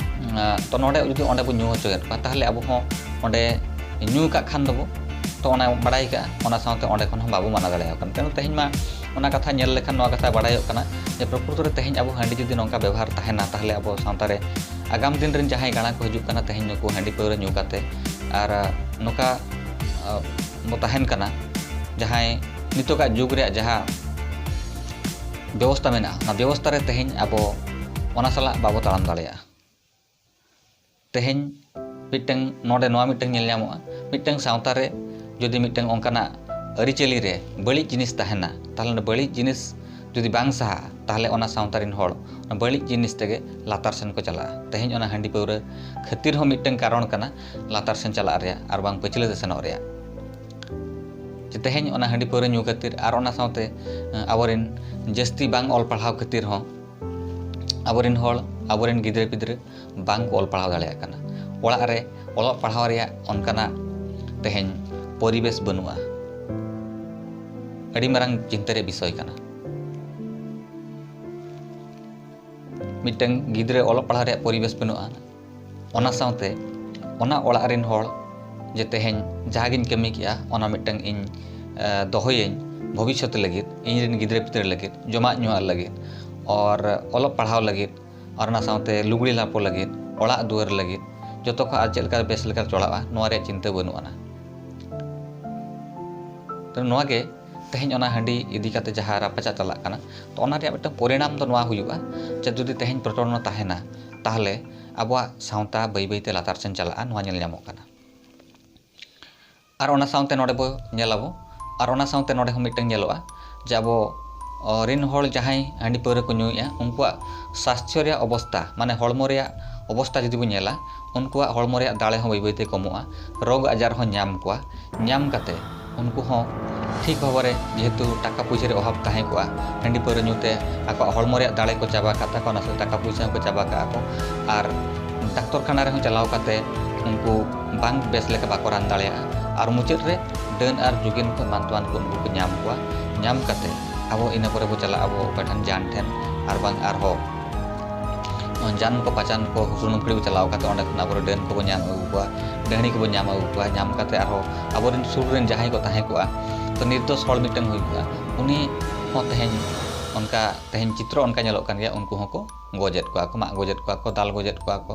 ᱟ, ᱛᱚ ᱱᱚᱰᱮ ᱡᱩᱫᱤ ᱚᱸᱰᱮ ᱵᱚ ᱧᱩ ᱦᱚᱪᱚᱭᱮᱫ ᱠᱚᱣᱟ, ᱛᱟᱦᱚᱞᱮ ᱟᱵᱚ ᱦᱚᱸ ᱚᱸᱰᱮ ᱧᱩ ᱠᱟᱜ ᱠᱷᱟᱱ ᱫᱚᱵᱚ, ᱛᱚ ᱚᱱᱟ ᱵᱟᱲᱟᱭ ᱠᱟᱜᱼᱟ, ᱚᱱᱟ ᱥᱟᱶᱛᱮ ᱚᱸᱰᱮ ᱠᱷᱚᱱ ᱦᱚᱸ ᱵᱟᱵᱚ ᱢᱟᱱᱟ ᱫᱟᱲᱮᱭᱟᱠᱚ ᱠᱟᱱᱟ᱾ ᱛᱮᱱᱚ ᱛᱮᱦᱮᱧ ᱢᱟ ᱚᱱᱟ ᱠᱟᱛᱷᱟ ᱧᱮᱞ ᱞᱮᱠᱷᱟᱱ ᱱᱚᱣᱟ ᱠᱟᱛᱷᱟ ᱵᱟᱲᱟᱭᱚᱜ ᱠᱟᱱᱟ ᱡᱮ ᱯᱨᱚᱠᱨᱤᱛᱚ ᱨᱮ ᱛᱮᱦᱮᱧ ᱟᱵᱚ ᱦᱟᱺᱰᱤ ᱡᱩᱫᱤ ᱱᱚᱝᱠᱟ ᱵᱮᱵᱚᱦᱟᱨ ᱛᱟᱦᱮᱱᱟ, ᱛᱟᱦᱚᱞᱮ ᱟᱵᱚ ᱥᱟᱶᱛᱟ ᱨᱮ ᱟᱜᱟᱢ ᱫᱤᱱ ᱨᱮᱱ ᱡᱟᱦᱟᱸᱭ ᱜᱟᱬᱟ ᱠᱚ ᱦᱤᱡᱩᱜ ᱠᱟᱱᱟ, ᱛᱮᱦᱮᱧ ᱱᱩᱠᱩ ᱦᱟᱺᱰᱤ ᱯᱟᱹᱣᱨᱟᱹ ᱧᱩ ᱠᱟᱛᱮ ᱟᱨ, ᱟ, ᱱᱚᱝᱠᱟ, ᱟ, ᱵᱚ ᱛᱟᱦᱮᱱ ᱠᱟᱱᱟ, ᱡᱟᱦᱟᱸᱭ ᱱᱤᱛᱚᱜᱟᱜ ᱡᱩᱜᱽ ᱨᱮᱭᱟᱜ ᱡᱟᱦᱟᱸ ᱵᱮᱵᱚᱥᱛᱟ ᱢᱮᱱᱟᱜᱼᱟ, ᱚᱱᱟ ᱵᱮᱵᱚᱥᱛᱟ ᱨᱮ ᱛᱮᱦᱮᱧ ᱟᱵᱚ ᱚᱱᱟ ᱥᱟᱞᱟᱜ ᱵᱟᱵᱚ ᱛᱟᱲᱟᱢ ᱫᱟᱲᱮᱭᱟᱜᱼᱟ᱾ ᱛᱮᱦᱮᱧ ᱢᱤᱫᱴᱟᱝ ᱱᱚᱰᱮ ᱱᱚᱣᱟ ᱢᱤᱫᱴᱟᱝ ᱧᱮᱞ ᱧᱟᱢᱚᱜᱼᱟ, ᱢᱤᱫᱴᱟᱝ ᱥᱟᱶᱛᱟ ᱨᱮ ᱡᱩᱫᱤ ᱢᱤᱫᱴᱟᱝ ᱚᱱᱠᱟᱱᱟᱜ ᱟᱹᱨᱤᱪᱟᱹᱞᱤ ᱨᱮ ᱵᱟᱹᱲᱤᱡ ᱡᱤᱱᱤᱥ ᱛᱟᱦᱮᱱᱟ, ᱛᱟᱦᱚᱞᱮ ᱚᱱᱟ ᱵᱟᱹᱲᱤᱡ ᱡᱤᱱᱤᱥ ᱡᱩᱫᱤ ᱵᱟᱝ ᱥᱟᱦᱟᱜᱼᱟ, ᱛᱟᱦᱚᱞᱮ ᱚᱱᱟ ᱥᱟᱶᱛᱟ ᱨᱮᱱ ᱦᱚᱲ ᱚᱱᱟ ᱵᱟᱹᱲᱤᱡ ᱡᱤᱱᱤᱥ ᱛᱮᱜᱮ ᱞᱟᱛᱟᱨ ᱥᱮᱱ ᱠᱚ ᱪᱟᱞᱟᱜᱼᱟ᱾ ᱛᱮᱦᱮᱧ ᱚᱱᱟ ᱦᱟᱺᱰᱤ ᱯᱟᱹᱣᱨᱟᱹ ᱠᱷᱟᱹᱛᱤᱨ ᱦᱚᱸ ᱢᱤᱫᱴᱟᱝ ᱠᱟᱨᱚᱱ ᱠᱟᱱᱟ ᱞᱟᱛᱟᱨ ᱥᱮᱱ ᱪᱟᱞᱟᱜ ᱨᱮᱭᱟᱜ ᱟᱨ ᱵᱟᱝ ᱯᱟᱹᱪᱷᱞᱟᱹ ᱛᱮ ᱥᱮᱱᱚᱜ ᱨᱮᱭᱟᱜ᱾ ᱡᱮ ᱛᱮᱦᱮᱧ ᱚᱱᱟ ᱦᱟᱺᱰᱤ ᱯᱟᱹᱣᱨᱟᱹ ᱧᱩ ᱠᱷᱟᱹᱛᱤᱨ ᱟᱨ ᱚᱱᱟ ᱥᱟᱶᱛᱮ, ᱮᱸ, ᱟᱵᱚᱨᱮᱱ ᱡᱟᱹᱥᱛᱤ ᱵᱟᱝ ᱚᱞ ᱯᱟᱲᱦᱟᱣ ᱠᱷᱟᱹᱛᱤᱨ ᱦᱚᱸ ᱟᱵᱚᱨᱮᱱ ᱦᱚᱲ, ᱟᱵᱚᱨᱮᱱ ᱜᱤᱫᱽᱨᱟᱹ ᱯᱤᱫᱽᱨᱟᱹ ᱵᱟᱝ ᱠᱚ ᱚᱞ ᱯᱟᱲᱦᱟᱣ ᱫᱟᱲᱮᱭᱟᱜ ᱠᱟᱱᱟ᱾ ᱚᱲᱟᱜ ᱨᱮ ᱚᱞᱚᱜ ᱯᱟᱲᱦᱟᱣ ᱨᱮᱭᱟᱜ ᱚᱱᱠᱟᱱᱟᱜ ᱛᱮᱦᱮᱧ ᱯᱚᱨᱤᱵᱮᱥ ᱵᱟᱹᱱᱩᱜᱼᱟ᱾ ᱟᱹᱰᱤ ᱢᱟᱨᱟᱝ ᱪᱤᱱᱛᱟᱹ ᱨᱮᱭᱟᱜ ᱵᱤᱥᱚᱭ ᱠᱟᱱᱟ᱾ ᱢᱤᱫᱴᱟᱝ ᱜᱤᱫᱽᱨᱟᱹ ᱚᱞᱚᱜ ᱯᱟᱲᱦᱟᱣ ᱨᱮᱭᱟᱜ ᱯᱚᱨᱤᱵᱮᱥ ᱵᱟᱹᱱᱩᱜᱼᱟ, ᱚᱱᱟ ᱥᱟᱶᱛᱮ ᱚᱱᱟ ᱚᱲᱟᱜ ᱨᱮᱱ ᱦᱚᱲ ᱡᱮ ᱛᱮᱦᱮᱧ ᱡᱟᱦᱟᱸ ᱜᱤᱧ ᱠᱟᱹᱢᱤ ᱠᱮᱜᱼᱟ, ᱚᱱᱟ ᱢᱤᱫᱴᱟᱝ ᱤᱧ, ᱮ, ᱫᱚᱦᱚᱭᱟᱹᱧ ᱵᱷᱚᱵᱤᱥᱥᱚᱛ ᱞᱟᱹᱜᱤᱫ, ᱤᱧ ᱨᱮᱱ ᱜᱤᱫᱽᱨᱟᱹ ᱯᱤᱫᱽᱨᱟᱹ ᱞᱟᱹᱜᱤᱫ, ᱡᱚᱢᱟᱜ ᱧᱩᱣᱟᱜ ᱞᱟᱹᱜᱤᱫ, ᱟᱨ ᱚᱞᱚᱜ ᱯᱟᱲᱦᱟᱣ ᱞᱟᱹᱜᱤᱫ, ᱟᱨ ᱚᱱᱟ ᱥᱟᱶᱛᱮ ᱞᱩᱜᱽᱲᱤ ᱞᱟᱯᱚ ᱞᱟᱹᱜᱤᱫ, ᱚᱲᱟᱜ ᱫᱩᱣᱟᱹᱨ ᱞᱟᱹᱜᱤᱫ, ᱡᱚᱛᱚ ᱠᱷᱚᱱ ᱟᱨ ᱪᱮᱫ ᱞᱮᱠᱟ ᱵᱮᱥ ᱞᱮᱠᱟ ᱪᱚᱲᱟᱜᱼᱟ, ᱱᱚᱣᱟ ᱨᱮᱭᱟᱜ ᱪᱤᱱᱛᱟᱹ ᱵᱟᱹᱱᱩᱜ ᱟᱱᱟ᱾ ᱛᱚ ᱱᱚᱣᱟ ᱜᱮ ᱛᱮᱦᱮᱧ ᱚᱱᱟ ᱦᱟᱺᱰᱤ ᱤᱫᱤ ᱠᱟᱛᱮ ᱡᱟᱦᱟᱸ ᱨᱟᱯᱟᱪᱟᱜ ᱪᱟᱞᱟᱜ ᱠᱟᱱᱟ, ᱛᱚ ᱚᱱᱟ ᱨᱮᱭᱟᱜ ᱢᱤᱫᱴᱟᱝ ᱯᱚᱨᱤᱱᱟᱢ ᱫᱚ ᱱᱚᱣᱟ ᱦᱩᱭᱩᱜᱼᱟ ᱡᱮ ᱡᱩᱫᱤ ᱛᱮᱦᱮᱧ ᱯᱨᱚᱪᱚᱞᱚᱱ ᱛᱟᱦᱮᱱᱟ, ᱛᱟᱦᱚᱞᱮ ᱟᱵᱚᱣᱟᱜ ᱥᱟᱶᱛᱟ ᱵᱟᱹᱭ ᱵᱟᱹᱭ ᱛᱮ ᱞᱟᱛᱟᱨ ᱥᱮᱱ ᱪᱟᱞᱟᱜᱼᱟ, ᱱᱚᱣᱟ ᱧᱮᱞ ᱧᱟᱢᱚᱜ ᱠᱟᱱᱟ᱾ ᱟᱨ ᱚᱱᱟ ᱥᱟᱶᱛᱮ ᱱᱚᱰᱮ ᱵᱚ ᱧᱮᱞᱟᱵᱚ, ᱟᱨ ᱚᱱᱟ ᱥᱟᱶᱛᱮ ᱱᱚᱰᱮ ᱦᱚᱸ ᱢᱤᱫᱴᱟᱝ ᱧᱮᱞᱚᱜᱼᱟ ᱡᱮ ᱟᱵᱚ ᱚ, ᱨᱤᱱ ᱦᱚᱲ ᱡᱟᱦᱟᱸᱭ ᱦᱟᱺᱰᱤ ᱯᱟᱹᱣᱨᱟᱹ ᱠᱚ ᱧᱩᱭᱮᱫᱼᱟ, ᱩᱱᱠᱩᱣᱟᱜ ᱥᱟᱥᱛᱷᱚ ᱨᱮᱭᱟᱜ ᱚᱵᱚᱥᱛᱟ, ᱢᱟᱱᱮ ᱦᱚᱲᱢᱚ ᱨᱮᱭᱟᱜ ᱚᱵᱚᱥᱛᱟ ᱡᱩᱫᱤ ᱵᱚ ᱧᱮᱞᱟ, ᱩᱱᱠᱩᱣᱟᱜ ᱦᱚᱲᱢᱚ ᱨᱮᱭᱟᱜ ᱫᱟᱲᱮ ᱦᱚᱸ ᱵᱟᱹᱭ ᱵᱟᱹᱭ ᱛᱮ ᱠᱚᱢᱚᱜᱼᱟ, ᱨᱳᱜᱽ ᱟᱡᱟᱨ ᱦᱚᱸ ᱧᱟᱢ ᱠᱚᱣᱟ᱾ ᱧᱟᱢ ᱠᱟᱛᱮ ᱩᱱᱠᱩ ᱦᱚᱸ ᱴᱷᱤᱠ ᱵᱷᱟᱵᱮ ᱨᱮ, ᱡᱮᱦᱮᱛᱩ ᱴᱟᱠᱟ ᱯᱩᱭᱥᱟᱹ ᱨᱮ ᱚᱵᱷᱟᱵᱽ ᱛᱟᱦᱮᱸ ᱠᱚᱜᱼᱟ, ᱦᱟᱺᱰᱤ ᱯᱟᱹᱣᱨᱟᱹ ᱧᱩ ᱛᱮ ᱟᱠᱚᱣᱟᱜ ᱦᱚᱲᱢᱚ ᱨᱮᱭᱟᱜ ᱫᱟᱲᱮ ᱠᱚ ᱪᱟᱵᱟ ᱠᱟᱜ ᱛᱟᱠᱚᱣᱟ, ᱚᱱᱟ ᱥᱟᱶᱛᱮ ᱴᱟᱠᱟ ᱯᱩᱭᱥᱟᱹ ᱦᱚᱸᱠᱚ ᱪᱟᱵᱟ ᱠᱟᱜᱼᱟ ᱠᱚ, ᱟᱨ ᱰᱟᱠᱛᱚᱨ ᱠᱷᱟᱱᱟ ᱨᱮᱦᱚᱸ ᱪᱟᱞᱟᱣ ᱠᱟᱛᱮ ᱩᱱᱠᱩ ᱵᱟᱝ ᱵᱮᱥ ᱞᱮᱠᱟ ᱵᱟᱠᱚ ᱨᱟᱱ ᱫᱟᱲᱮᱭᱟᱜᱼᱟ, ᱟᱨ ᱢᱩᱪᱟᱹᱫ ᱨᱮ ᱰᱟᱹᱱ ᱟᱨ ᱡᱩᱜᱤᱱ ᱠᱚ ᱮᱢᱟᱱ ᱛᱮᱢᱟᱱ ᱠᱚ ᱩᱱᱠᱩ ᱠᱚ ᱧᱟᱢ ᱠᱚᱣᱟ᱾ ᱧᱟᱢ ᱠᱟᱛᱮ ᱟᱵᱚ ᱤᱱᱟᱹ ᱯᱚᱨᱮ ᱵᱚ ᱪᱟᱞᱟᱜᱼᱟ ᱟᱵᱚ ᱚᱠᱟ ᱴᱷᱮᱱ, ᱡᱟᱱ ᱴᱷᱮᱱ, ᱟᱨ ᱵᱟᱝ ᱟᱨᱦᱚᱸ ᱡᱟᱱ ᱠᱚ ᱯᱟᱪᱟᱱ ᱠᱚ ᱥᱩᱱᱩᱢ ᱠᱷᱟᱹᱲᱤ ᱵᱚ ᱪᱟᱞᱟᱣ ᱠᱟᱛᱮ ᱚᱸᱰᱮ ᱠᱷᱚᱱ ᱟᱵᱚᱨᱮᱱ ᱰᱟᱹᱱ ᱠᱚᱵᱚ ᱧᱟᱢ ᱟᱹᱜᱩ ᱠᱚᱣᱟ, ᱰᱟᱹᱦᱱᱤ ᱠᱚᱵᱚ ᱧᱟᱢ ᱟᱹᱜᱩ ᱠᱚᱣᱟ᱾ ᱧᱟᱢ ᱠᱟᱛᱮ ᱟᱨᱦᱚᱸ ᱟᱵᱚᱨᱮᱱ ᱥᱩᱨ ᱨᱮᱱ ᱡᱟᱦᱟᱸᱭ ᱠᱚ ᱛᱟᱦᱮᱸ ᱠᱚᱜᱼᱟ, ᱛᱚ ᱱᱤᱨᱫᱳᱥ ᱦᱚᱲ ᱢᱤᱫᱴᱟᱝ ᱦᱩᱭ ᱠᱚᱜᱼᱟ, ᱩᱱᱤ ᱦᱚᱸ ᱛᱮᱦᱮᱧ ᱚᱱᱠᱟ, ᱛᱮᱦᱮᱧ ᱪᱤᱛᱨᱚ ᱚᱱᱠᱟ ᱧᱮᱞᱚᱜ ᱠᱟᱱ ᱜᱮᱭᱟ, ᱩᱱᱠᱩ ᱦᱚᱸᱠᱚ ᱜᱚᱡᱮᱫ ᱠᱚᱣᱟ ᱠᱚ, ᱢᱟᱜ ᱜᱚᱡᱮᱫ ᱠᱚᱣᱟ ᱠᱚ, ᱫᱟᱞ ᱜᱚᱡᱮᱫ ᱠᱚᱣᱟ ᱠᱚ,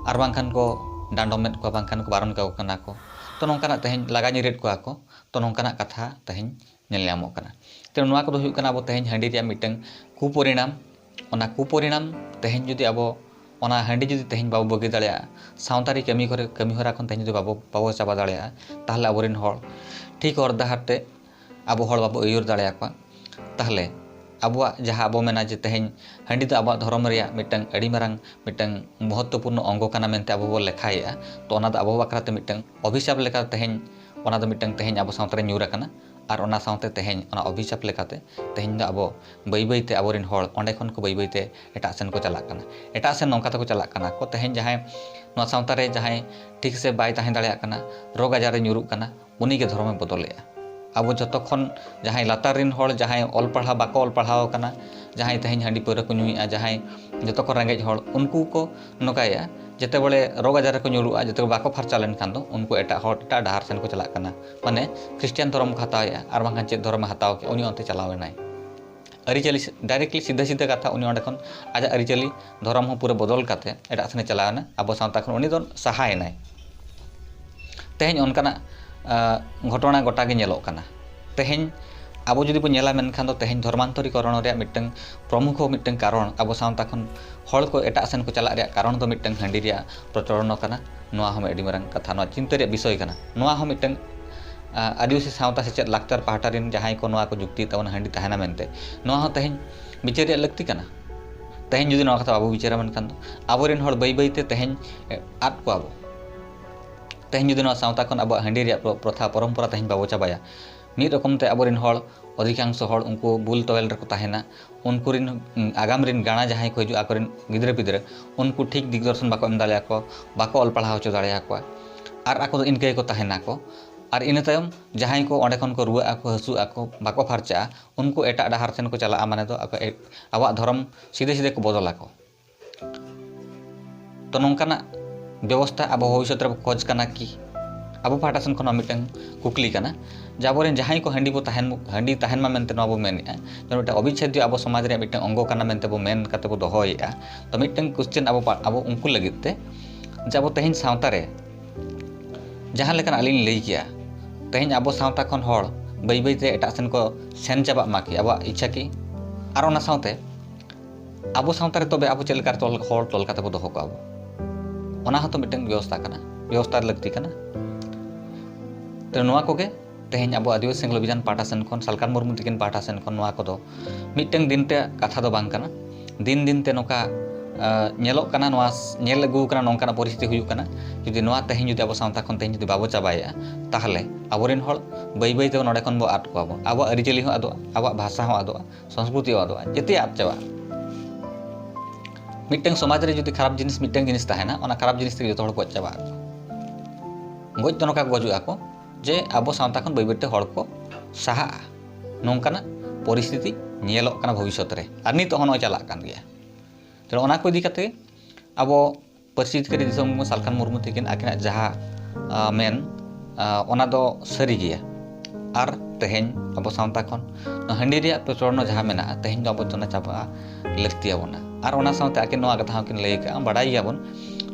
ᱟᱨ ᱵᱟᱝᱠᱷᱟᱱ ᱠᱚ ᱰᱟᱸᱰᱚᱢᱮᱫ ᱠᱚᱣᱟ, ᱵᱟᱝᱠᱷᱟᱱ ᱠᱚ ᱵᱟᱨᱚᱱ ᱠᱟᱠᱚ ᱠᱟᱱᱟ ᱠᱚ᱾ ᱛᱚ ᱱᱚᱝᱠᱟᱱᱟᱜ ᱛᱮᱦᱮᱧ ᱞᱟᱜᱟ ᱧᱤᱨᱮᱫ ᱠᱚᱣᱟ ᱠᱚ, ᱛᱚ ᱱᱚᱝᱠᱟᱱᱟᱜ ᱠᱟᱛᱷᱟ ᱛᱮᱦᱮᱧ ᱧᱮᱞ ᱧᱟᱢᱚᱜ ᱠᱟᱱᱟ᱾ ᱛᱚ ᱱᱚᱣᱟ ᱠᱚᱫᱚ ᱦᱩᱭᱩᱜ ᱠᱟᱱᱟ ᱟᱵᱚ ᱛᱮᱦᱮᱧ ᱦᱟᱺᱰᱤ ᱨᱮᱭᱟᱜ ᱢᱤᱫᱴᱟᱝ ᱠᱩᱯᱚᱨᱤᱱᱟᱢ᱾ ᱚᱱᱟ ᱠᱩᱯᱚᱨᱤᱱᱟᱢ ᱛᱮᱦᱮᱧ ᱡᱩᱫᱤ ᱟᱵᱚ ᱚᱱᱟ ᱦᱟᱺᱰᱤ ᱡᱩᱫᱤ ᱛᱮᱦᱮᱧ ᱵᱟᱵᱚ ᱵᱟᱹᱜᱤ ᱫᱟᱲᱮᱭᱟᱜᱼᱟ, ᱥᱟᱶᱛᱟ ᱨᱮ ᱠᱟᱹᱢᱤ ᱠᱚᱨᱮ, ᱠᱟᱹᱢᱤ ᱦᱚᱨᱟ ᱠᱷᱚᱱ ᱛᱮᱦᱮᱧ ᱡᱩᱫᱤ ᱵᱟᱵᱚ, ᱵᱟᱵᱚ ᱪᱟᱵᱟ ᱫᱟᱲᱮᱭᱟᱜᱼᱟ, ᱛᱟᱦᱚᱞᱮ ᱟᱵᱚᱨᱮᱱ ᱦᱚᱲ ᱴᱷᱤᱠ ᱦᱚᱨ ᱰᱟᱦᱟᱨ ᱛᱮ ᱟᱵᱚ ᱦᱚᱲ ᱵᱟᱵᱚ ᱟᱹᱭᱩᱨ ᱫᱟᱲᱮᱭᱟᱠᱚᱣᱟ᱾ ᱛᱟᱦᱚᱞᱮ ᱟᱵᱚᱣᱟᱜ ᱡᱟᱦᱟᱸ ᱟᱵᱚ ᱢᱮᱱᱟ ᱡᱮ ᱛᱮᱦᱮᱧ ᱦᱟᱺᱰᱤ ᱫᱚ ᱟᱵᱚᱣᱟᱜ ᱫᱷᱚᱨᱚᱢ ᱨᱮᱭᱟᱜ ᱢᱤᱫᱴᱟᱝ ᱟᱹᱰᱤ ᱢᱟᱨᱟᱝ ᱢᱤᱫᱴᱟᱝ ᱢᱚᱦᱚᱛᱛᱚᱯᱩᱨᱱᱚ ᱚᱝᱜᱚ ᱠᱟᱱᱟ ᱢᱮᱱᱛᱮ ᱟᱵᱚ ᱵᱚ ᱞᱮᱠᱷᱟᱭᱮᱫᱼᱟ, ᱛᱚ ᱚᱱᱟ ᱫᱚ ᱟᱵᱚ ᱵᱟᱠᱷᱨᱟ ᱛᱮ ᱢᱤᱫᱴᱟᱝ ᱚᱵᱷᱤᱥᱟᱯ ᱞᱮᱠᱟ ᱛᱮᱦᱮᱧ, ᱚᱱᱟ ᱫᱚ ᱢᱤᱫᱴᱟᱝ ᱛᱮᱦᱮᱧ ᱟᱵᱚ ᱥᱟᱶᱛᱟ ᱨᱮ ᱧᱩᱨ ᱟᱠᱟᱱᱟ᱾ ᱟᱨ ᱚᱱᱟ ᱥᱟᱶᱛᱮ ᱛᱮᱦᱮᱧ ᱚᱱᱟ ᱚᱵᱷᱤᱥᱟᱯ ᱞᱮᱠᱟᱛᱮ ᱛᱮᱦᱮᱧ ᱫᱚ ᱟᱵᱚ ᱵᱟᱹᱭ ᱵᱟᱹᱭ ᱛᱮ ᱟᱵᱚᱨᱮᱱ ᱦᱚᱲ ᱚᱸᱰᱮ ᱠᱷᱚᱱ ᱠᱚ ᱵᱟᱹᱭ ᱵᱟᱹᱭ ᱛᱮ ᱮᱴᱟᱜ ᱥᱮᱱ ᱠᱚ ᱪᱟᱞᱟᱜ ᱠᱟᱱᱟ᱾ ᱮᱴᱟᱜ ᱥᱮᱱ ᱱᱚᱝᱠᱟ ᱛᱮᱠᱚ ᱪᱟᱞᱟᱜ ᱠᱟᱱᱟ ᱠᱚ, ᱛᱮᱦᱮᱧ ᱡᱟᱦᱟᱸᱭ ᱱᱚᱣᱟ ᱥᱟᱶᱛᱟ ᱨᱮ ᱡᱟᱦᱟᱸᱭ ᱴᱷᱤᱠ ᱥᱮ ᱵᱟᱭ ᱛᱟᱦᱮᱸ ᱫᱟᱲᱮᱭᱟᱜ ᱠᱟᱱᱟ, ᱨᱳᱜᱽ ᱟᱡᱟᱨ ᱨᱮ ᱧᱩᱨᱩᱜ ᱠᱟᱱᱟ, ᱩᱱᱤ ᱜᱮ ᱫᱷᱚᱨᱚᱢᱮ ᱵᱚᱫᱚᱞᱮᱜᱼᱟ᱾ ᱟᱵᱚ ᱡᱚᱛᱚ ᱠᱷᱚᱱ ᱡᱟᱦᱟᱸᱭ ᱞᱟᱛᱟᱨ ᱨᱮᱱ ᱦᱚᱲ, ᱡᱟᱦᱟᱸᱭ ᱚᱞ ᱯᱟᱲᱦᱟᱣ ᱵᱟᱠᱚ ᱚᱞ ᱯᱟᱲᱦᱟᱣ ᱟᱠᱟᱱᱟ, ᱡᱟᱦᱟᱸᱭ ᱛᱮᱦᱮᱧ ᱦᱟᱺᱰᱤ ᱯᱟᱹᱣᱨᱟᱹ ᱠᱚ ᱧᱩᱭᱮᱫᱼᱟ, ᱡᱟᱦᱟᱸᱭ ᱡᱚᱛᱚ ᱠᱷᱚᱱ ᱨᱮᱸᱜᱮᱡ ᱦᱚᱲ, ᱩᱱᱠᱩ ᱠᱚ ᱱᱚᱝᱠᱟᱭᱮᱫᱼᱟ, ᱡᱮᱛᱮ ᱵᱟᱲᱮ ᱨᱳᱜᱽ ᱟᱡᱟᱨ ᱨᱮᱠᱚ ᱧᱩᱨᱩᱜᱼᱟ, ᱡᱚᱛᱚ ᱵᱟᱠᱚ ᱯᱷᱟᱨᱪᱟ ᱞᱮᱱᱠᱷᱟᱱ ᱫᱚ ᱩᱱᱠᱩ ᱮᱴᱟᱜ ᱦᱚᱲ, ᱮᱴᱟᱜ ᱰᱟᱦᱟᱨ ᱥᱮᱱ ᱠᱚ ᱪᱟᱞᱟᱜ ᱠᱟᱱᱟ᱾ ᱢᱟᱱᱮ ᱠᱷᱨᱤᱥᱴᱟᱱ ᱫᱷᱚᱨᱚᱢ ᱠᱚ ᱦᱟᱛᱟᱣᱮᱫᱼᱟ, ᱟᱨ ᱵᱟᱝᱠᱷᱟᱱ ᱪᱮᱫ ᱫᱷᱚᱨᱚᱢᱮ ᱦᱟᱛᱟᱣ ᱠᱮᱫ, ᱩᱱᱤ ᱚᱱᱛᱮ ᱪᱟᱞᱟᱣ ᱮᱱᱟᱭ᱾ ᱟᱹᱨᱤᱪᱟᱹᱞᱤ, directly ᱥᱤᱫᱷᱟᱹ ᱥᱤᱫᱷᱟᱹ ᱠᱟᱛᱷᱟ, ᱩᱱᱤ ᱚᱸᱰᱮ ᱠᱷᱚᱱ ᱟᱡᱟᱜ ᱟᱹᱨᱤᱪᱟᱹᱞᱤ ᱫᱷᱚᱨᱚᱢ ᱦᱚᱸ ᱯᱩᱨᱟᱹ ᱵᱚᱫᱚᱞ ᱠᱟᱛᱮ ᱮᱴᱟᱜ ᱥᱮᱱᱮ ᱪᱟᱞᱟᱣ ᱮᱱᱟ, ᱟᱵᱚ ᱥᱟᱶᱛᱟ ᱠᱷᱚᱱ ᱩᱱᱤ ᱫᱚ ᱥᱟᱦᱟᱭᱮᱱᱟᱭ᱾ ᱛᱮᱦᱮᱧ ᱚᱱᱠᱟᱱᱟᱜ, ᱟ, ᱜᱷᱚᱴᱚᱱᱟ ᱜᱚᱴᱟ ᱜᱮ ᱧᱮᱞᱚᱜ ᱠᱟᱱᱟ᱾ ᱛᱮᱦᱮᱧ ᱟᱵᱚ ᱡᱩᱫᱤ ᱵᱚᱱ ᱧᱮᱞᱟ, ᱢᱮᱱᱠᱷᱟᱱ ᱫᱚ ᱛᱮᱦᱮᱧ ᱫᱷᱚᱨᱢᱟᱱᱛᱚᱨᱤᱠᱚᱨᱚᱱ ᱨᱮᱭᱟᱜ ᱢᱤᱫᱴᱟᱝ ᱯᱨᱚᱢᱩᱠᱷᱚ ᱢᱤᱫᱴᱟᱝ ᱠᱟᱨᱚᱱ, ᱟᱵᱚ ᱥᱟᱶᱛᱟ ᱠᱷᱚᱱ ᱦᱚᱲ ᱠᱚ ᱮᱴᱟᱜ ᱥᱮᱱ ᱠᱚ ᱪᱟᱞᱟᱜ ᱨᱮᱭᱟᱜ ᱠᱟᱨᱚᱱ ᱫᱚ ᱢᱤᱫᱴᱟᱝ ᱦᱟᱺᱰᱤ ᱨᱮᱭᱟᱜ ᱯᱨᱚᱪᱚᱞᱚᱱ ᱠᱟᱱᱟ᱾ ᱱᱚᱣᱟ ᱦᱚᱸ ᱟᱹᱰᱤ ᱢᱟᱨᱟᱝ ᱠᱟᱛᱷᱟ, ᱱᱚᱣᱟ ᱪᱤᱱᱛᱟᱹ ᱨᱮᱭᱟᱜ ᱵᱤᱥᱚᱭ ᱠᱟᱱᱟ᱾ ᱱᱚᱣᱟ ᱦᱚᱸ ᱢᱤᱫᱴᱟᱝ ᱟᱹᱫᱤᱵᱟᱹᱥᱤ ᱥᱟᱶᱛᱟ ᱥᱮᱪᱮᱫ ᱞᱟᱠᱪᱟᱨ ᱯᱟᱦᱴᱟ ᱨᱮᱱ ᱡᱟᱦᱟᱸᱭ ᱠᱚ ᱱᱚᱣᱟ ᱠᱚ ᱡᱩᱠᱛᱤᱭᱮᱫ ᱛᱟᱵᱚᱱᱟ ᱦᱟᱺᱰᱤ ᱛᱟᱦᱮᱱᱟ ᱢᱮᱱᱛᱮ, ᱱᱚᱣᱟ ᱦᱚᱸ ᱛᱮᱦᱮᱧ ᱵᱤᱪᱟᱹᱨ ᱨᱮᱭᱟᱜ ᱞᱟᱹᱠᱛᱤ ᱠᱟᱱᱟ᱾ ᱛᱮᱦᱮᱧ ᱡᱩᱫᱤ ᱱᱚᱣᱟ ᱠᱟᱛᱷᱟ ᱵᱟᱵᱚ ᱵᱤᱪᱟᱹᱨᱟ, ᱢᱮᱱᱠᱷᱟᱱ ᱫᱚ ᱟᱵᱚᱨᱮᱱ ᱦᱚᱲ ᱵᱟᱹᱭ ᱵᱟᱹᱭ ᱛᱮ ᱛᱮᱦᱮᱧ ᱟᱫ ᱠᱚᱣᱟ ᱵᱚ᱾ ᱛᱮᱦᱮᱧ ᱡᱩᱫᱤ ᱱᱚᱣᱟ ᱥᱟᱶᱛᱟ ᱠᱷᱚᱱ ᱟᱵᱚᱣᱟᱜ ᱦᱟᱺᱰᱤ ᱨᱮᱭᱟᱜ ᱯᱨᱚ-, ᱯᱨᱚᱛᱷᱟ ᱯᱚᱨᱚᱢᱯᱚᱨᱟ ᱛᱮᱦᱮᱧ ᱵᱟᱵᱚ ᱪᱟᱵᱟᱭᱟ, ᱢᱤᱫ ᱨᱚᱠᱚᱢ ᱛᱮ ᱟᱵᱚᱨᱮᱱ ᱦᱚᱲ, ᱚᱫᱷᱤᱠᱟᱝᱥᱚ ᱦᱚᱲ ᱩᱱᱠᱩ ᱵᱩᱞ ᱛᱚᱣᱮᱞ ᱨᱮᱠᱚ ᱛᱟᱦᱮᱱᱟ᱾ ᱩᱱᱠᱩ ᱨᱮᱱ, ᱩᱸ, ᱟᱜᱟᱢ ᱨᱮᱱ ᱜᱟᱬᱟ ᱡᱟᱦᱟᱸᱭ ᱠᱚ ᱦᱤᱡᱩᱜᱼᱟ, ᱟᱠᱚᱨᱮᱱ ᱜᱤᱫᱽᱨᱟᱹ ᱯᱤᱫᱽᱨᱟᱹ, ᱩᱱᱠᱩ ᱴᱷᱤᱠ ᱫᱤᱜᱽᱫᱚᱨᱥᱚᱱ ᱵᱟᱠᱚ ᱮᱢ ᱫᱟᱲᱮᱭᱟᱠᱚᱣᱟ, ᱵᱟᱠᱚ ᱚᱞ ᱯᱟᱲᱦᱟᱣ ᱦᱚᱪᱚ ᱫᱟᱲᱮᱭᱟᱠᱚᱣᱟ, ᱟᱨ ᱟᱠᱚ ᱫᱚ ᱤᱱᱠᱟᱹ ᱜᱮᱠᱚ ᱛᱟᱦᱮᱱᱟᱠᱚ᱾ ᱟᱨ ᱤᱱᱟᱹ ᱛᱟᱭᱚᱢ ᱡᱟᱦᱟᱸᱭ ᱠᱚ ᱚᱸᱰᱮ ᱠᱷᱚᱱ ᱠᱚ ᱨᱩᱣᱟᱹᱜ ᱟᱠᱚ, ᱦᱟᱹᱥᱩᱜ ᱟᱠᱚ, ᱵᱟᱠᱚ ᱯᱷᱟᱨᱪᱟᱜᱼᱟ, ᱩᱱᱠᱩ ᱮᱴᱟᱜ ᱰᱟᱦᱟᱨ ᱥᱮᱱ ᱠᱚ ᱪᱟᱞᱟᱜᱼᱟ, ᱢᱟᱱᱮ ᱫᱚ ᱟᱠᱚ ᱮ-, ᱟᱵᱚᱣᱟᱜ ᱫᱷᱚᱨᱚᱢ ᱥᱤᱫᱷᱮ ᱥᱤᱫᱷᱮ ᱠᱚ ᱵᱚᱫᱚᱞᱟᱠᱚ᱾ ᱛᱚ, ᱱᱚᱝᱠᱟᱱᱟᱜ ᱵᱮᱵᱚᱥᱛᱷᱟ ᱟᱵᱚ ᱵᱷᱚᱵᱤᱥᱥᱚᱛ ᱨᱮᱵᱚ ᱠᱷᱚᱡᱽ ᱠᱟᱱᱟ ᱠᱤ? ᱟᱵᱚ ᱯᱟᱦᱴᱟ ᱥᱮᱱ ᱠᱷᱚᱱ ᱦᱚᱸ ᱢᱤᱫᱴᱟᱝ ᱠᱩᱠᱞᱤ ᱠᱟᱱᱟ ᱡᱮ ᱟᱵᱚᱨᱮᱱ ᱡᱟᱦᱟᱸᱭ ᱠᱚ ᱦᱟᱺᱰᱤ ᱵᱚ ᱛᱟᱦᱮᱱ, ᱦᱟᱺᱰᱤ ᱛᱟᱦᱮᱱ ᱢᱟ ᱢᱮᱱᱛᱮ ᱱᱚᱣᱟ ᱵᱚ ᱢᱮᱱᱮᱫᱼᱟ, ᱡᱮ ᱢᱤᱫᱴᱟᱝ ᱚᱵᱤᱪᱷᱮᱫᱽᱭᱚ ᱟᱵᱚ ᱥᱚᱢᱟᱡᱽ ᱨᱮᱭᱟᱜ ᱢᱤᱫᱴᱟᱝ ᱚᱝᱜᱚ ᱠᱟᱱᱟ ᱢᱮᱱᱛᱮ ᱵᱚ ᱢᱮᱱ ᱠᱟᱛᱮ ᱵᱚ ᱫᱚᱦᱚᱭᱮᱫᱼᱟ᱾ ᱛᱚ, ᱢᱤᱫᱴᱟᱝ ᱠᱚᱥᱪᱮᱱ ᱟᱵᱚ ᱯᱟ-, ᱟᱵᱚ ᱩᱱᱠᱩ ᱞᱟᱹᱜᱤᱫ ᱛᱮ, ᱡᱮ ᱟᱵᱚ ᱛᱮᱦᱮᱧ ᱥᱟᱶᱛᱟ ᱨᱮ ᱡᱟᱦᱟᱸ ᱞᱮᱠᱟᱱᱟᱜ ᱟᱹᱞᱤᱧ ᱞᱟᱹᱭ ᱠᱮᱜᱼᱟ, ᱛᱮᱦᱮᱧ ᱟᱵᱚ ᱥᱟᱶᱛᱟ ᱠᱷᱚᱱ ᱦᱚᱲ ᱵᱟᱹᱭ ᱵᱟᱹᱭ ᱛᱮ ᱮᱴᱟᱜ ᱥᱮᱱ ᱠᱚ ᱥᱮᱱ ᱪᱟᱵᱟᱜ ᱢᱟ ᱠᱤ, ᱟᱵᱚᱣᱟᱜ ᱤᱪᱪᱷᱟ ᱠᱤ? ᱟᱨ ᱚᱱᱟ ᱥᱟᱶᱛᱮ ᱟᱵᱚ ᱥᱟᱶᱛᱟ ᱨᱮ ᱛᱚᱵᱮ ᱟᱵᱚ ᱪᱮᱫ ᱞᱮᱠᱟ ᱨᱮ ᱛᱚᱞ, ᱦᱚᱲ ᱛᱚᱞ ᱠᱟᱛᱮ ᱵᱚ ᱫᱚᱦᱚ ᱠᱚᱣᱟ ᱵᱚ? ᱚᱱᱟ ᱦᱚᱸᱛᱚ ᱢᱤᱫᱴᱟᱝ ᱵᱮᱵᱚᱥᱛᱷᱟ ᱠᱟᱱᱟ, ᱵᱮᱵᱚᱥᱛᱷᱟ ᱞᱟᱹᱠᱛᱤ ᱠᱟᱱᱟ᱾ ᱛᱚ, ᱱᱚᱣᱟ ᱠᱚᱜᱮ ᱛᱮᱦᱮᱧ ᱟᱵᱚ ᱟᱹᱫᱤᱵᱟᱹᱥᱤ ᱥᱮᱸᱜᱮᱞ ᱚᱵᱷᱤᱡᱟᱱ ᱯᱟᱦᱴᱟ ᱥᱮᱱ ᱠᱷᱚᱱ, ᱥᱟᱞᱠᱷᱟᱱ ᱢᱩᱨᱢᱩ ᱛᱟᱹᱠᱤᱱ ᱯᱟᱦᱴᱟ ᱥᱮᱱ ᱠᱷᱚᱱ ᱱᱚᱣᱟ ᱠᱚᱫᱚ ᱢᱤᱫᱴᱟᱝ ᱫᱤᱱ ᱨᱮᱭᱟᱜ ᱠᱟᱛᱷᱟ ᱫᱚ ᱵᱟᱝ ᱠᱟᱱᱟ᱾ ᱫᱤᱱ ᱫᱤᱱ ᱛᱮ ᱱᱚᱝᱠᱟ, ᱟ, ᱧᱮᱞᱚᱜ ᱠᱟᱱᱟ, ᱱᱚᱣᱟ ᱥ-, ᱧᱮᱞ ᱟᱹᱜᱩ ᱠᱟᱱᱟ, ᱱᱚᱝᱠᱟᱱᱟᱜ ᱯᱚᱨᱤᱥᱛᱷᱤᱛᱤ ᱦᱩᱭᱩᱜ ᱠᱟᱱᱟ᱾ ᱡᱩᱫᱤ ᱱᱚᱣᱟ ᱛᱮᱦᱮᱧ ᱡᱩᱫᱤ ᱟᱵᱚ ᱥᱟᱶᱛᱟ ᱠᱷᱚᱱ ᱛᱮᱦᱮᱧ ᱡᱩᱫᱤ ᱵᱟᱵᱚ ᱪᱟᱵᱟᱭᱮᱫᱼᱟ, ᱛᱟᱦᱚᱞᱮ ᱟᱵᱚᱨᱮᱱ ᱦᱚᱲ ᱵᱟᱹᱭ ᱵᱟᱹᱭ ᱛᱮ ᱱᱚᱰᱮ ᱠᱷᱚᱱ ᱵᱚ ᱟᱫ ᱠᱚᱣᱟ ᱵᱚ᱾ ᱟᱵᱚᱣᱟᱜ ᱟᱹᱨᱤᱪᱟᱹᱞᱤ ᱦᱚᱸ ᱟᱫᱚᱜᱼᱟ, ᱟᱵᱚᱣᱟᱜ ᱵᱷᱟᱥᱟ ᱦᱚᱸ ᱟᱫᱚᱜᱼᱟ, ᱥᱚᱝᱥᱠᱨᱤᱛᱤ ᱦᱚᱸ ᱟᱫᱚᱜᱼᱟ, ᱡᱮᱛᱮᱭᱟᱜ ᱟᱫ ᱪᱟᱵᱟᱜᱼᱟ᱾ ᱢᱤᱫᱴᱟᱝ ᱥᱚᱢᱟᱡᱽ ᱨᱮ ᱡᱩᱫᱤ ᱠᱷᱟᱨᱟᱯ ᱡᱤᱱᱤᱥ ᱢᱤᱫᱴᱟᱝ ᱡᱤᱱᱤᱥ ᱛᱟᱦᱮᱱᱟ, ᱚᱱᱟ ᱠᱷᱟᱨᱟᱯ ᱡᱤᱱᱤᱥ ᱛᱮᱜᱮ ᱡᱚᱛᱚ ᱦᱚᱲ ᱠᱚ ᱜᱚᱡ ᱪᱟᱵᱟᱜ ᱟᱠᱚ᱾ ᱜᱚᱡ ᱫᱚ ᱱᱚᱝᱠᱟ ᱠᱚ ᱜᱚᱡᱚᱜ ᱟᱠᱚ ᱡᱮ ᱟᱵᱚ ᱥᱟᱶᱛᱟ ᱠᱷᱚᱱ ᱵᱟᱹᱭ ᱵᱟᱹᱭᱛᱮ ᱦᱚᱲ ᱠᱚ ᱥᱟᱦᱟᱜᱼᱟ᱾ ᱱᱚᱝᱠᱟᱱᱟᱜ ᱯᱚᱨᱤᱥᱛᱷᱤᱛᱤ ᱧᱮᱞᱚᱜ ᱠᱟᱱᱟ ᱵᱷᱚᱵᱤᱥᱥᱚᱛ ᱨᱮ, ᱟᱨ ᱱᱤᱛᱚᱜ ᱦᱚᱸ ᱱᱚᱜᱼᱚᱭ ᱪᱟᱞᱟᱜ ᱠᱟᱱ ᱜᱮᱭᱟ᱾ ᱛᱟᱦᱞᱮ ᱚᱱᱟ ᱠᱚ ᱤᱫᱤ ᱠᱟᱛᱮ ᱟᱵᱚ ᱯᱟᱹᱨᱥᱤ ᱡᱤᱛᱠᱟᱹᱨᱤ ᱫᱤᱥᱚᱢ ᱥᱟᱞᱠᱷᱟᱱ ᱢᱩᱨᱢᱩ ᱛᱟᱹᱠᱤᱱ ᱟᱹᱠᱤᱱᱟᱜ ᱡᱟᱦᱟᱸ, ᱟ, ᱢᱮᱱ, ᱟ, ᱚᱱᱟ ᱫᱚ ᱥᱟᱹᱨᱤ ᱜᱮᱭᱟ᱾ ᱟᱨ ᱛᱮᱦᱮᱧ ᱟᱵᱚ ᱥᱟᱶᱛᱟ ᱠᱷᱚᱱ ᱱᱚᱣᱟ ᱦᱟᱺᱰᱤ ᱨᱮᱭᱟᱜ ᱯᱨᱚᱪᱚᱞᱚᱱ ᱡᱟᱦᱟᱸ ᱢᱮᱱᱟᱜᱼᱟ, ᱛᱮᱦᱮᱧ ᱫᱚ ᱟᱵᱚ ᱫᱚ ᱚᱱᱟ ᱪᱟᱵᱟ ᱞᱟᱹᱠᱛᱤ ᱟᱵᱚᱱᱟ᱾ ᱟᱨ ᱚᱱᱟ ᱥᱟᱶᱛᱮ ᱟᱹᱠᱤᱱ ᱱᱚᱣᱟ ᱠᱟᱛᱷᱟ ᱦᱚᱸᱠᱤᱱ ᱞᱟᱹᱭ ᱟᱠᱟᱫᱼᱟ, ᱵᱟᱰᱟᱭ ᱜᱮᱭᱟᱵᱚᱱ,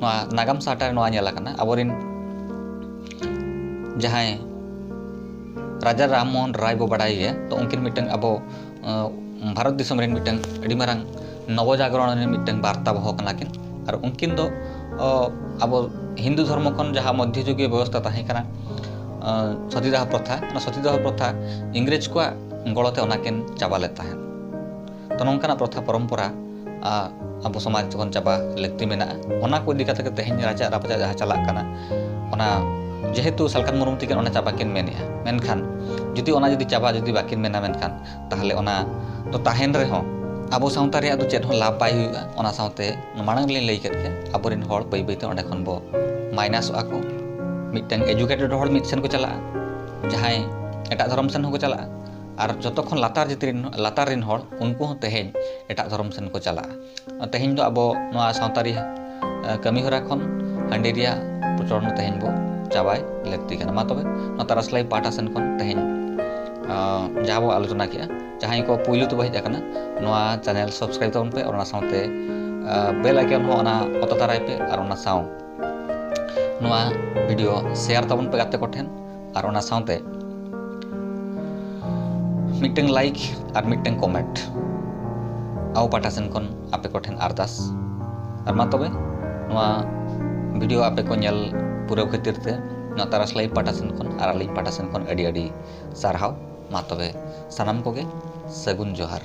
ᱱᱚᱣᱟ ᱱᱟᱜᱟᱢ ᱥᱟᱦᱴᱟ ᱨᱮ ᱱᱚᱣᱟ ᱧᱮᱞ ᱟᱠᱟᱱᱟ, ᱟᱵᱚᱨᱮᱱ ᱡᱟᱦᱟᱸᱭ ᱨᱟᱡᱟ ᱨᱟᱢ ᱢᱳᱦᱚᱱ ᱨᱟᱭ ᱵᱚ ᱵᱟᱰᱟᱭ ᱜᱮᱭᱟ, ᱛᱚ ᱩᱱᱠᱤᱱ ᱢᱤᱫᱴᱟᱝ ᱟᱵᱚ, ᱟᱸ, ᱵᱷᱟᱨᱚᱛ ᱫᱤᱥᱚᱢ ᱨᱮᱱ ᱢᱤᱫᱴᱟᱝ ᱟᱹᱰᱤ ᱢᱟᱨᱟᱝ ᱱᱚᱵᱚ ᱡᱟᱜᱽᱨᱚᱱ ᱨᱮᱱ ᱢᱤᱫᱴᱟᱝ ᱵᱟᱨᱛᱟ ᱵᱚᱦᱚ ᱠᱟᱱᱟ ᱠᱤᱱ᱾ ᱟᱨ ᱩᱱᱠᱤᱱ ᱫᱚ, ᱚ, ᱟᱵᱚ ᱦᱤᱱᱫᱩ ᱫᱷᱚᱨᱢᱚ ᱠᱷᱚᱱ ᱡᱟᱦᱟᱸ ᱢᱚᱫᱽᱫᱷᱚ ᱡᱩᱜᱽᱤᱭᱚ ᱵᱮᱵᱚᱥᱛᱷᱟ ᱛᱟᱦᱮᱸ ᱠᱟᱱᱟ, ᱥᱚᱛᱤᱫᱟᱦ ᱯᱨᱚᱛᱷᱟ, ᱚᱱᱟ ᱥᱚᱛᱤᱫᱟᱦ ᱯᱨᱚᱛᱷᱟ ᱤᱝᱨᱮᱡᱽ ᱠᱚᱣᱟᱜ ᱜᱚᱲᱚᱛᱮ ᱚᱱᱟ ᱠᱤᱱ ᱪᱟᱵᱟ ᱞᱮᱫ ᱛᱟᱦᱮᱸᱫ᱾ ᱛᱚ, ᱱᱚᱝᱠᱟᱱᱟᱜ ᱯᱨᱚᱛᱷᱟ ᱯᱚᱨᱚᱢᱯᱚᱨᱟ ᱟᱵᱚ ᱥᱚᱢᱟᱡᱽ ᱡᱚᱠᱷᱚᱱ ᱪᱟᱵᱟ ᱞᱟᱹᱠᱛᱤ ᱢᱮᱱᱟᱜᱼᱟ, ᱚᱱᱟ ᱠᱚ ᱤᱫᱤ ᱠᱟᱛᱮ ᱜᱮ ᱛᱮᱦᱮᱧ ᱨᱟᱪᱟᱜ ᱨᱟᱯᱪᱟᱜ ᱡᱟᱦᱟᱸ ᱪᱟᱞᱟᱜ ᱠᱟᱱᱟ, ᱚᱱᱟ ᱡᱮᱦᱮᱛᱩ ᱥᱟᱞᱠᱷᱟᱱ ᱢᱩᱨᱢᱩ ᱛᱤᱠᱤᱱ ᱚᱱᱟ ᱪᱟᱵᱟ ᱠᱤᱱ ᱢᱮᱱᱮᱜᱼᱟ, ᱢᱮᱱᱠᱷᱟᱱ ᱡᱩᱫᱤ ᱚᱱᱟ ᱡᱩᱫᱤ ᱪᱟᱵᱟ ᱡᱩᱫᱤ ᱵᱟᱹᱠᱤᱱ ᱢᱮᱱᱟ, ᱢᱮᱱᱠᱷᱟᱱ ᱛᱟᱦᱚᱞᱮ ᱚᱱᱟ ᱫᱚ ᱛᱟᱦᱮᱱ ᱨᱮᱦᱚᱸ ᱟᱵᱚ ᱥᱟᱶᱛᱟ ᱨᱮᱭᱟᱜ ᱫᱚ ᱪᱮᱫ ᱦᱚᱸ ᱞᱟᱵᱷ ᱵᱟᱭ ᱦᱩᱭᱩᱜᱼᱟ᱾ ᱚᱱᱟ ᱥᱟᱶᱛᱮ ᱢᱟᱲᱟᱝ ᱨᱮᱞᱤᱧ ᱞᱟᱹᱭ ᱠᱮᱫ ᱜᱮ, ᱟᱵᱚᱨᱮᱱ ᱦᱚᱲ ᱵᱟᱹᱭ ᱵᱟᱹᱭᱛᱮ ᱚᱸᱰᱮ ᱠᱷᱚᱱ ᱵᱚ ᱢᱟᱭᱱᱟᱥᱚᱜᱼᱟ ᱠᱚ᱾ ᱢᱤᱫᱴᱟᱝ ᱮᱡᱩᱠᱮᱴᱮᱰ ᱦᱚᱲ ᱢᱤᱫ ᱥᱮᱱ ᱠᱚ ᱪᱟᱞᱟᱜᱼᱟ, ᱡᱟᱦᱟᱸᱭ ᱮᱴᱟᱜ ᱫᱷᱚᱨᱚᱢ ᱥᱮᱱ ᱦᱚᱸᱠᱚ ᱪᱟᱞᱟᱜᱼᱟ, ᱟᱨ ᱡᱚᱛᱚ ᱠᱷᱚᱱ ᱞᱟᱛᱟᱨ ᱡᱟᱹᱛᱤ ᱨᱮᱱ, ᱞᱟᱛᱟᱨ ᱨᱮᱱ ᱦᱚᱲ, ᱩᱱᱠᱩ ᱦᱚᱸ ᱛᱮᱦᱮᱧ ᱮᱴᱟᱜ ᱫᱷᱚᱨᱚᱢ ᱥᱮᱱ ᱠᱚ ᱪᱟᱞᱟᱜᱼᱟ᱾ ᱛᱮᱦᱮᱧ ᱫᱚ ᱟᱵᱚ ᱱᱚᱣᱟ ᱥᱟᱶᱛᱟᱨᱤ ᱠᱟᱹᱢᱤ ᱦᱚᱨᱟ ᱠᱷᱚᱱ ᱦᱟᱺᱰᱤ ᱨᱮᱭᱟᱜ ᱯᱨᱚᱪᱚᱞᱚᱱ ᱛᱮᱦᱮᱧ ᱵᱚ ᱪᱟᱵᱟᱭ ᱞᱟᱹᱠᱛᱤ ᱠᱟᱱᱟ᱾ ᱢᱟ ᱛᱚᱵᱮ, ᱱᱚᱣᱟ ᱛᱟᱨᱟᱥ ᱞᱟᱭᱤᱵᱷ ᱯᱟᱦᱴᱟ ᱥᱮᱱ ᱠᱷᱚᱱ ᱛᱮᱦᱮᱧ ᱡᱟᱦᱟᱸ ᱵᱚ ᱟᱞᱳᱪᱚᱱᱟ ᱠᱮᱜᱼᱟ, ᱡᱟᱦᱟᱸᱭ ᱠᱚ ᱯᱩᱭᱞᱩ ᱛᱮᱵᱚ ᱦᱮᱡ ᱟᱠᱟᱱᱟ, ᱱᱚᱣᱟ ᱪᱮᱱᱮᱞ ᱥᱟᱵᱥᱠᱨᱟᱭᱤᱵᱽ ᱛᱟᱵᱚᱱ ᱯᱮ ᱟᱨ ᱚᱱᱟ ᱥᱟᱶᱛᱮ ᱵᱮᱞ ᱟᱭᱠᱚᱱ ᱦᱚᱸ ᱚᱱᱟ ᱚᱛᱟ ᱛᱟᱨᱟᱭ ᱯᱮ ᱟᱨ ᱚᱱᱟ ᱥᱟᱶ ᱱᱚᱣᱟ ᱵᱷᱤᱰᱤᱭᱳ ᱥᱮᱭᱟᱨ ᱛᱟᱵᱚᱱ ᱯᱮ ᱜᱟᱛᱮ ᱠᱚᱴᱷᱮᱱ, ᱟᱨ ᱚᱱᱟ ᱥᱟᱶᱛᱮ ᱢᱤᱫᱴᱟᱝ ᱞᱟᱭᱤᱠ ᱟᱨ ᱢᱤᱫᱴᱟᱝ ᱠᱚᱢᱮᱱᱴ ᱟᱵᱚ ᱯᱟᱦᱴᱟ ᱥᱮᱱ ᱠᱷᱚᱱ ᱟᱯᱮ ᱠᱚᱴᱷᱮᱱ ᱟᱨᱫᱟᱥ᱾ ᱟᱨ ᱢᱟ ᱛᱚᱵᱮ, ᱱᱚᱣᱟ ᱵᱷᱤᱰᱤᱭᱳ ᱟᱯᱮ ᱠᱚ ᱧᱮᱞ ᱯᱩᱨᱟᱹᱣ ᱠᱷᱟᱹᱛᱤᱨ ᱛᱮ ᱱᱚᱣᱟ ᱛᱟᱨᱟᱥ ᱞᱟᱭᱤᱵᱷ ᱯᱟᱦᱴᱟ ᱥᱮᱱ ᱠᱷᱚᱱ ᱟᱨ ᱟᱹᱞᱤᱧ ᱯᱟᱦᱴᱟ ᱥᱮᱱ ᱠᱷᱚᱱ ᱟᱹᱰᱤ ᱟᱹᱰᱤ ᱥᱟᱨᱦᱟᱣ᱾ ᱢᱟ ᱛᱚᱵᱮ, ᱥᱟᱱᱟᱢ ᱠᱚᱜᱮ ᱥᱟᱹᱜᱩᱱ ᱡᱚᱦᱟᱨ᱾